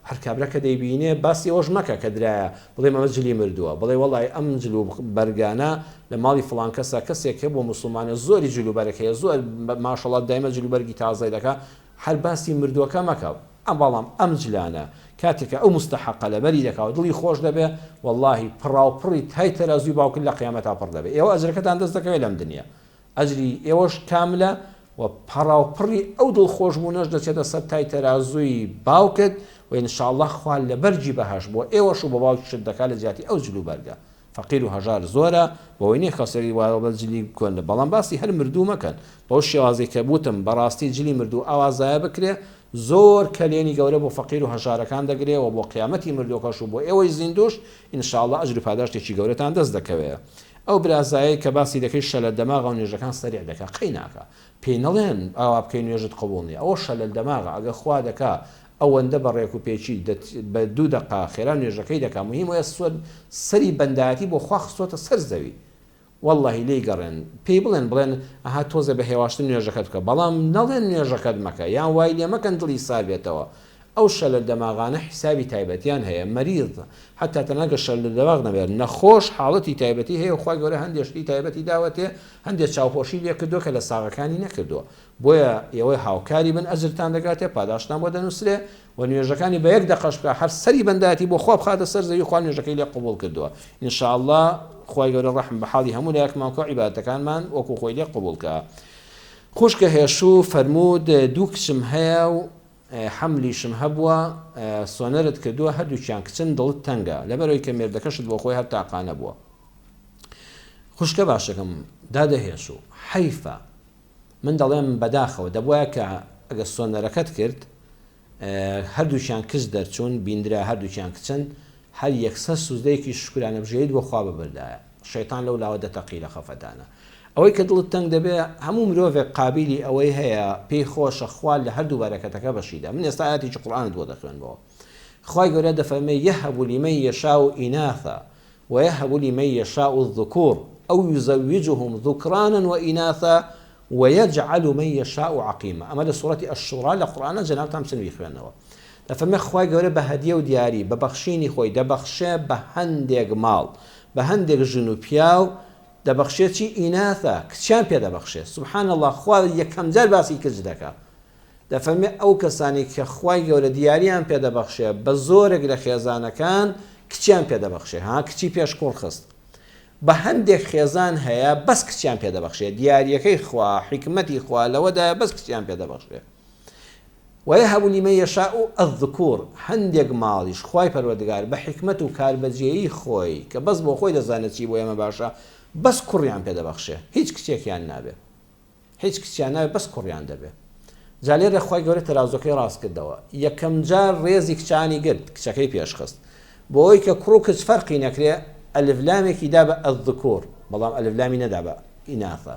Speaker 1: هەر کابرا کە دەیبینێ باسی ئەوەش مەکە کە درایە بڵێم ئەمە جلی مردووە بڵێ وەڵای ئەم جل و بەرگانە لە ماڵی فڵان کەسە کەسێک هەبووە موسڵمانە زۆری جل و بەرگ هەیە زۆر ماشەڵا دایمە جل و بەرگی تازەی دەکا هەر باسی مردووەکە مەکە ئەم بەڵام ئەم جلانە کاتێک کە ئەو مستەحەقە لەبەری دەکا و دڵی خۆش دەبێ وەڵاهی پڕاوپڕی تای تەرازووی باوکت لە قیامەتا پڕ دەبێ ئێوە ئەجرەکەتان دەست دەکەوێ لەم دنیا ئەجری ئێوەش کاملە و پەڕاوپڕی ئەو دڵخۆشبوونەش دەچێتە سەر تای تەرازووی باوکت و ان شاء اللە خوا لە بەرگی بەهەشت بۆ ئێوەش و بۆ باوکیشت دەکات لە جیاتی ئەو جل و بەرگە. فەقیر و هەژار زۆرە بەوەی نیە کەسێک وا بە جلی کۆن بەڵام باسی هەر مردوو مەکەن بەو شێوازەی کە وتم بەڕاستی جلی مردوو ئاوا زایە بکرێ زۆر کەلێنی گەورە بۆ فەقیر و هەژارەکان دەگرێ و بۆ قیامەتی مردووەکەش و بۆ ئێوەی زیندووش ان شاء اللە ئەجر و پاداشتێکی گەورەتان دەست دەکەوێ. ئەو برازایەی کە باسی دەکەی شەلەل دەماغە و نوێژەکان سەریع دەکا قەی ناکا پێی نەڵێن ئاوا بکەی نوێژت قبوڵ نیە ئەوە شەلەل دەماغە ئەگەر خوا دەکا ئەوەندە بە ڕێک و پێکی بە دوو دەقە خێرا نوێژەکەی دەکا موهیم ئەوەیە سەری بەندایەتی بۆ خوا خستۆتە سەر زەوی وەڵڵاهی لێی گەڕێن پێی بڵێن بڵێن ئەها تۆزێ بە هێواشتر نوێژەکەت بکە بەڵام نەڵێن نوێژەکەت مەکە یان وای لێ مەکەن دڵی سار بێتەوە ئەو شەلەل دەماغانە حیسابی تایبەتیان هەیە مەریض حەتا تەنها گەر شەلەل دەماغ نەبێت نەخۆش حاڵەتی تایبەتی هەیە و خوای گەورە هەندێ شتی تایبەتی داوەتێ هەندێ چاوپۆشی لێ کردووە کە لە ساغەکانی نەکردووە بۆیە ئێوەی هاوکاری بن ئەجرتان دەگاتێ پاداشتان بۆ دەنووسرێ و نوێژەکانی بە یەک دەقەش بکا هەر سەری بەندایەتی بۆ خوا بخاتە سەر زەوی خوا نوێژەکەی لێ قبوڵ کردووە ان شاء اللە خوای گەورە ڕەحم بە حاڵی هەموو لایەکمان بکا و عیبادەتەکانمان وەکو خۆی لێ قبوڵ کا خوشکە هێشوو فەرموود دوو کچم هەیە و حەملیشم هەبووە سۆنەرت کردووە هەردووکیان کچن دڵت تەنگە لەبەرئەوەی کە مێردەکەشت بۆ خۆی هەر تاقانە بووە خوشکە باشەکەم دادە هێشوو حەیفە من دەڵێم بەداخەوە دەبوایە کە ئەگەر سۆنەرەکەت کرد هەردووکیان کچ دەرچوون بیندرا هەردووکیان کچن هەر یەکسەر سوزدەیەکی شوکرانە بژێریت بۆ خوا ببردایە شەیتان لەو لاوە دەتەقی لە خەفەتانە ئەوەی کە دڵت تەنگ دەبێ هەموو مرۆڤێک قابیلی ئەوەی هەیە پێی خۆشە خوا لە هەردوو بەرەکەتەکە بەشیدا من ئێستا ئایەتێکی قورئانت بۆ دەخوێنمەوە خوای گەورە دەفەرمێ یهب لمن یشاء اناثا ویهب لمن یشاء الذکور او یزوجهم ذکرانا واناثا ویجعل من یشاء عقیما ئەمە لە سورەتی الشورا لە قورئانە جەنابتان بچن بیخوێنەوە دەفەرمێ خوای گەورە بە هەدیە و دیاری بە بەخشینی خۆی دەبەخشێ بە هەندێک ماڵ بە هەندێک ژن و پیاو دەبەخشێ چی ئیناثا کچیان پێ دەبەخشێ سبحان اللە خوا یەکەم جار باسی کچ دەکا دەفەرمێ ئەو کەسانەی کە خوای گەورە دیاریان پێ دەبەخشێ بە زۆرێک لە خێزانەکان کچیان پێ دەبەخشێ ها کچی پێش کوڕ خست. بە هەندێک خێزان هەیە بەس کچیان پێ دەبەخشێ دیاریەکەی خوا حیکمەتی خوا لەوەدایە بەس کچیان پێ دەبەخشێ ویهب لمن یشاء الذکور هەندێک ماڵیش خوای پەروەردگار بە حیکمەت و کاربەجێیی خۆی کە بەس بۆ خۆی دەزانێت چی بۆ ئێمە باشە بەس کوڕیان پێ دەبەخشێ هیچ کچێکیان نابێ هیچ کچیان نابێ بەس کوڕیان دەبێ جا لێرە خوای گەورە تەرازوەکەی ڕاست کردەوە یەکەم جار ڕێزی کچانی گرت کچەکەی پێشخست بۆ ئەوەی کە کوڕ و کچ فەرقی نەکرێ ئەلف لامێکی دا بە الذکور بەڵام ئەلف لامی نەدا بە ئیناثە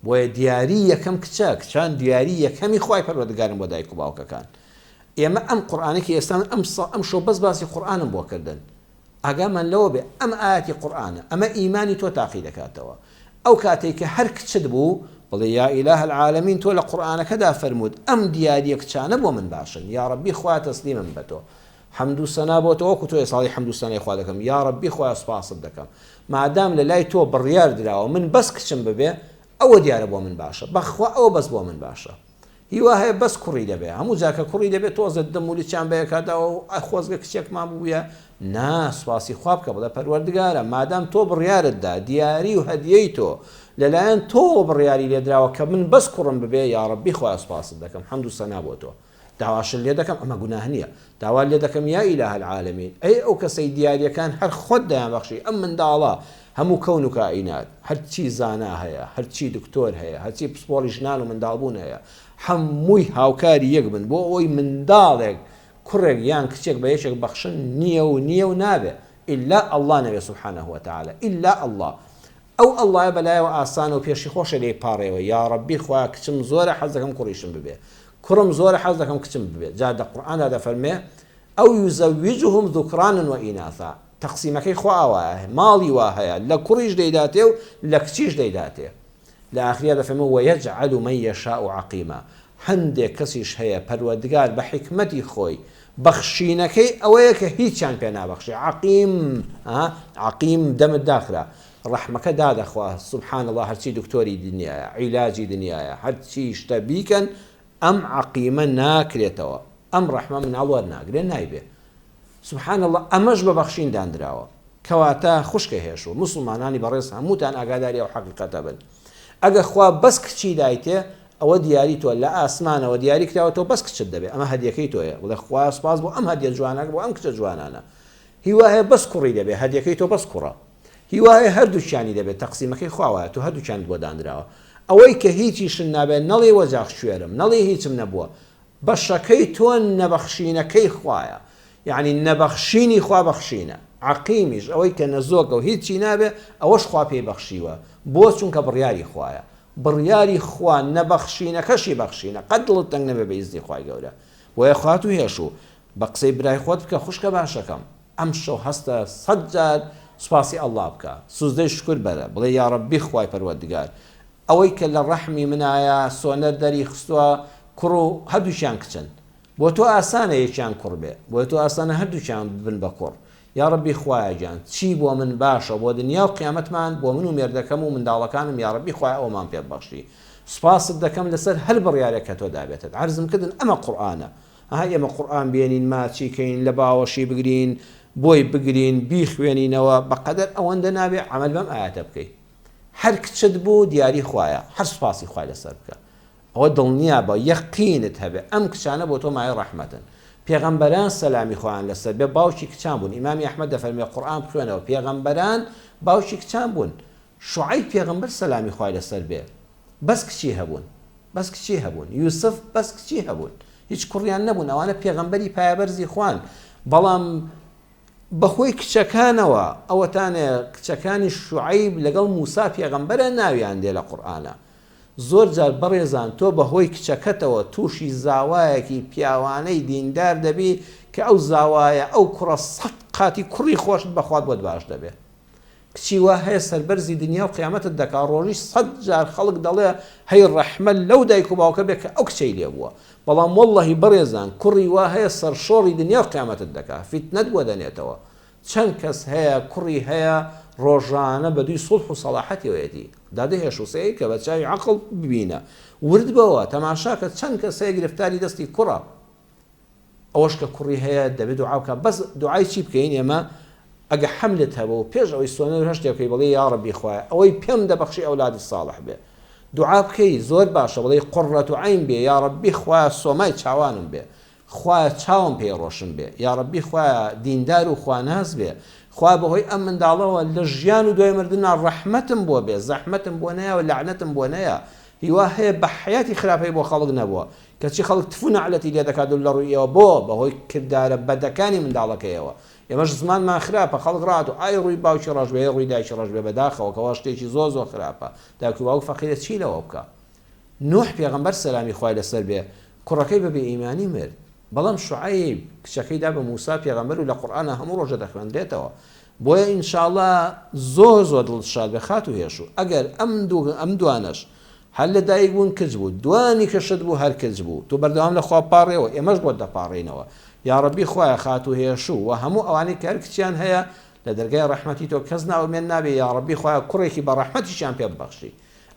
Speaker 1: بۆیە دیاری یەکەم کچە کچان دیاری یەکەمی خوای پەروەردگارن بۆ دایک و باوکەکان ئێمە ئەم قورئانەی کە ئێستا من ئەم ئەم شەو بەس باسی قورئانم بۆ کردن ئاگامان لەوە بێ ئەم ئایەتی قورئانە ئەمە ئیمانی تۆ تاقی دەکاتەوە ئەو کاتەی کە هەر کچت بوو بڵێ یا ئیلاه العالمین تۆ لە قورئانەکەدا فەرمووت ئەم دیاریە کچانە بۆ من باشن یاڕەبی خوایە تەسلیمم بە تۆ حەمد و سەنا بۆ تۆ وەکو تۆ ئێساڵی حەمد و سەنای خوا دەکەم یاڕەبی خوایە سوپاست دەکەم مادام لە لای تۆ بڕیار دراوە من بەس کچم ببێ ئەوە دیارە بۆ من باشە بەخوا ئەوە بەس بۆ من باشە هیوا هەیە بەس کوڕی دەبێ هەموو جار کە کوڕی دەبێ تۆزێ دەم و لچیان بەیەکا داوە و ئای خۆزگە کچێکمان ببوویە نا سوپاسی خوا بکە بڵێ پەروەردگارە مادام تۆ بڕیارت دا دیاری و هەدیەی تۆ لەلایەن تۆوە بڕیاری لێدراوە کە من بەس کوڕم ببێ یاڕەبی خوایە سوپاست دەکەم حەمد و سەنا بۆ تۆ داواشت لێ دەکەم ئەمە گوناه نییە داوات لێ دەکەم یا ئیلاه العالمین ئەی ئەو کەسەی دیاریەکان هەر خۆت دەیانبەخشی ئەم منداڵە هەموو کەون و کائینات هەرچی زانا هەیە هەرچی دکتۆر هەیە هەرچی پسپۆڕی ژنان و منداڵبوون هەیە هەمووی هاوکاری یەک بن بۆ ئەوەی منداڵێک کوڕێک یان کچێک بە یەکێک بەخشن نییە و نییە و نابێ ئیلا اللە نەبێ سبحانە وتعالی ئیلا اللە ئەو اللە یە بەلایەوە ئاسانە و پێشی خۆشە لێی پاڕێوە یاڕەبی خوایە کچم زۆرە حەز دەکەم کوڕیشم ببێ کوڕم زۆرە حەز دەکەم کچم ببێ جا دە قورئاندا دەفەرمێ او یزوجهم ذکرانا و اناثا تەقسیمەکەی خوا ئاوایە ماڵی وا هەیە لە کوڕیش دەیداتێ و لە کچیش دەیداتێ لە ئاخریا دەفەرمێ ویجعل من یشاء عقیما هەندێک کەسیش هەیە پەروەردگار بە حیکمەتی خۆی بەخشینەکەی ئەوەیە کە هیچیان پێ نابەخشێ عقیم ها عقیم دەمت داخرا ڕەحمەکە دادەخوا سبحان اللە هەرچی دکتۆری دنیایە عیلاجی دنیایە هەرچی شتە بیکەن ئەم عەقیمە ناکرێتەوە ئەم ڕەحمە مناڵ وەرناگرێ نایبێ سبحان اللە ئەمەش بە بەخشین داندراوە کەواتە خوشکە هێشوو موسڵمانانی بەڕێز هەمووتان ئاگاداری ئەو حەقیقەتە بن ئەگە خوا بەس کچی دایتێ ئەوە دیاری تۆ لە ئاسمانەوە دیاری کراوە تۆ بەس کچت دەبێ ئەمە هەدیەکەی تۆیە بڵێ خوایە سوپاس بۆ ئەم هەدیە جوانە بۆ ئەم کچە جوانانە هیوا هەیە بەس کوڕی دەبێ هەدیەکەی تۆ بەس کوڕە هیوا هەیە هەردووکیانی دەبێت تەقسیمەکەی خوا وایە تۆ هەردووکیانت بۆ دانراوە ئەوەی کە هیچیشن نابێت نەڵێی وەجاخ کوێرم نەڵێی هیچم نەبووە بەشەکەی تۆ نەبەخشینەکەی خوایە یەعنی نەبەخشینی خوا بەخشینە عەقیمیش ئەوەی کە نەزۆکە و هیچی نابێ ئەوەش خوا پێی بەخشیوە بۆ چونکە بڕیاری خوایە بڕیاری خوا نەبەخشینەکەشی بەخشینە قەت دڵت تەنگ نەبێ بە ئیزنی خوای گەورە بۆیە خاتوو هێشوو بە قسەی برای خۆت بکە خوشکە باشەکەم ئەمشەو هەستە سەت جار سوپاسی اللە بکە سوجدەی شوکر بەرە بڵێ یاڕەبی خوای پەروەردگار ئەوەی کە لە ڕەحمی منایە سۆنەر دەری خستوە کوڕ و هەردووکیان کچن بۆ تۆ ئاسانە یەکیان کوڕ بێ بۆ تۆ ئاسانە هەردووکیان ببن بە کوڕ یاڕەبی خوایە گیان چی بۆ من باشە بۆ دنیا و قیامەتمان بۆ من و مێردەکەم و منداڵەکانم یاڕەبی خوایە ئەوەمان پێ ببەخشی سوپاست دەکەم لەسەر هەر بڕیارێک کە تۆ دابێتت عەرزم کردن ئەمە قورئانە ئەها ئێمە قورئان بێنین ماچی کەین لە باوەشی بگرین بۆی بگرین بیخوێنینەوە بەقەدەر ئەوەندە نابێ عەمەل بەم ئایەتە بکەی هەر کچت بوو دیاری خوایە هەر سوپاسی خوای لەسەر بکە ئەوە دڵنیابە یەقینت هەبێ ئەم کچانە بۆ تۆ مایەی ڕەحمەتن پێغەمبەران سەلامی خوایان لەسەر بێ باوکی کچان بوون ئیمامی ئەحمەد دەفەرمێ قورئان بخوێنەوە پێغەمبەران باوکی کچان بوون شوعەیب پێغەمبەر سەلامی خوای لەسەر بێ بەس کچی هەبوون بەس کچی هەبوون یوسف بەس کچی هەبوون هیچ کوڕیان نەبوون ئەوانە پێغەمبەری پایەبەرزی خوان بەڵام بەهۆی کچەکانەوە ئەوەتانێ کچەکانی شوعەیب لەگەڵ موسا پێغەمبەرە ناویان دێ لە قورئانا زۆر جار بەڕێزان تۆ بەهۆی کچەکەتەوە توشی زاوایەکی پیاوانەی دیندار دەبی کە ئەو زاوایە ئەو کوڕە سەت قاتی کوڕی خۆشت بەخوات بۆت باش دەبێ کچی وا هەیە سەربەرزی دنیا و قیامەتت دەکا ڕۆژی سەت جار خەڵک دەڵێ هەی ڕەحمە لەو دایک و باوکە بێ کە ئەو کچەی لێ بووە بەڵام وەڵڵەهی بەڕێزان کوڕی وا هەیە سەرشۆڕی دنیا و قیامەتت دەکا فیتنەت بۆ دەنێتەوە چەند کەس هەیە کوڕی هەیە ڕۆژانە بە دووی سوڵح و سەڵاحەتیەوەیەتی دادە هێش و سەیر کە بە چاوی عەقڵ ببینە ورد بەوە تەماشاکە چەند کەس هەیە گرفتاری دەستی کوڕە ئەوەش کە کوڕی هەیە دەبێت دوعا بکات بەس دوعای چی بکەین ئێمە؟ ئەگە حەملت هەبوو پێش ئەوەی سۆنەر و هەر شتێک بکەی بڵێی یاڕەبی خوایە ئەوەی پێم دەبەخشی ئەولادی ساڵح بێ دوعا بکەی زۆر باشە بڵێی قڕەت عەین بێ یاڕەبی خوایە سۆمای چاوانم بێ خوایە چاوم پێی ڕۆشن بێ یاڕەبی خوایە دیندار و خواناس بێ خوایە بەهۆی ئەم منداڵەوە لە ژیان و دوای مردنا ڕەحمەتم بۆ بێ زەحمەتم بۆ نەیا و لەعنەتم بۆ نەیا هیوا هەیە بە حەیاتی خراپەی بۆ خەڵک نەبووە کەچی خەڵک تف و نەعلەتی لێ دەکات و لە ڕووی ئێوە بۆ؟ بەهۆی کردارە بەدەکانی منداڵەکەیەوە ئێمەش زمانمان خراپە خەڵک ڕاهاتوو ئای ڕووی باوکی ڕەش بێ ئەی ڕووی دایکی ڕەش بێ بەداخەوە کەوا شتێکی زۆر زۆر خراپە دایک و باوک فەقیرە چی لەوە بکا نوح پێغەمبەر سەلامی خوای لەسەر بێ کوڕەکەی بە بێ ئیمانی مرد بەڵام شوعەیب کچەکەی دا بە موسا پێغەمبەر و لە قورئانا هەموو ڕۆژە دەخوێندرێتەوە بۆیە ان شاء اللە زۆر زۆر دڵت شاد بێ خاتوو هێشوو ئەگەر ئەم دوو ئەم دوانەش هەر لە دایک بوون کچ بوو دوانی کە شت بوو هەر کچ بوو تۆ بەردەوام لە خوا بپاڕێوە ئێمەش بۆت دەپاڕێینەوە یاڕەبی خوایە خاتوو هێشوو و هەموو ئەوانەی کە هەر کچیان هەیە لە دەرگای ڕەحمەتی تۆ کەس نائومێد نابێ یاڕەبی خوایە کوڕێکی بە ڕەحمەتیشیان پێ ببەخشی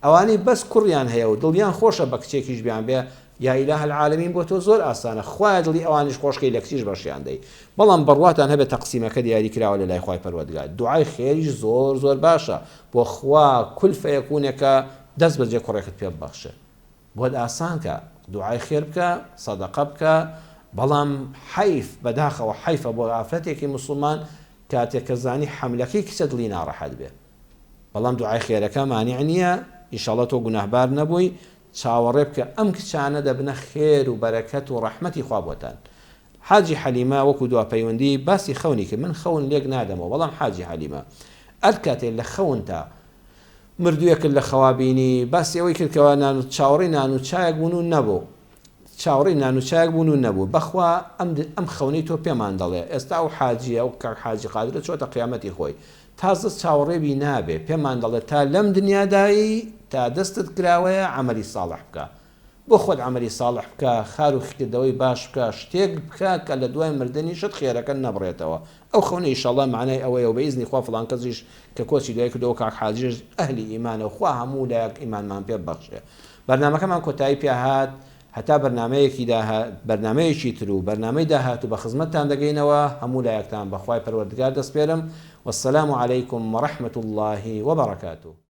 Speaker 1: ئەوانەی بەس کوڕیان هەیە و دڵیان خۆشە بە کچێکیش بیان بێ یا اله العالمین بۆ تۆ زۆر ئاسانە خوایە دڵی ئەوانیش خۆش کەی لە کچیش بەشیان دەی بەڵام بڕواتان هەبێ تەقسیمەکە دیاری کراوە لە لای خوای پەروەردگار دوعای خێریش زۆر زۆر باشە بۆ خوا کول فەیەکونێکە دەست بەجێ کوڕێکت پێ ببەخشێ بۆت ئاسان کە دوعای خێر بکە سەدەقە بکە بەڵام حەیف بەداخەوە حەیفە بۆ ئافرەتێکی موسڵمان کاتێک کە زانی حەملەکەی کچە دڵی ناڕەحەت بێ بەڵام دوعای خێرەکە مانع نییە ئیشەڵا تۆ گوناهبار نەبووی چاوەڕێ بکە ئەم کچانە دەبنە خێر و بەرەکەت و ڕەحمەتی خوا بۆتان حاجی حەلیمە وەکو دوا پەیوەندی باسی خەونی کرد من خەون لێک نادەمەوە بەڵام حاجی حەلیمە ئەر کاتێ لە خەونتا مردوویەکت لە خەوا بینی باسی ئەوەی کرد کەوا نان چاوەڕێی نان و چایەک بوون و نەبوو چاوەڕێی نان و چایەک بوون و نەبوو بەخوا ئەم ئەم خەونەی تۆ پێمان دەڵێ ئێستا ئەو حاجیە ئەو کاک حاجی قادرە چۆتە قیامەتی خۆی تازە چاوەڕێ بی نابێ پێمان دەڵێ تا لەم دنیادایی تا دەستت کراوەیە عەمەلی ساڵح بکە بۆ خۆت عەمەلی ساڵح بکە خار و کردەوەی باش بکە شتێک بکە کە لە دوای مردنیشت خێرەکە نەبڕێتەوە ئەو خەونە ئیشەڵا مەعنای ئەوەیە و بە ئیزنی خوا فڵان کەسیش کە کۆچی دوای کردووە کاک حاجیش ئەهلی ئیمانە و خوا هەموو لایەک ئیمانمان پێ ببەخشێ بەرنامەکەمان کۆتایی پێ هات هەتا بەرنامەیەکی داها بەرنامەیەکی تر و بەرنامەی داهاتوو بە خزمەتتان دەگەینەوە هەموو لایەکتان بە خوای پەروەردگار دەسپێرم والسلام علیکم ورحمة اللە وبرکاته.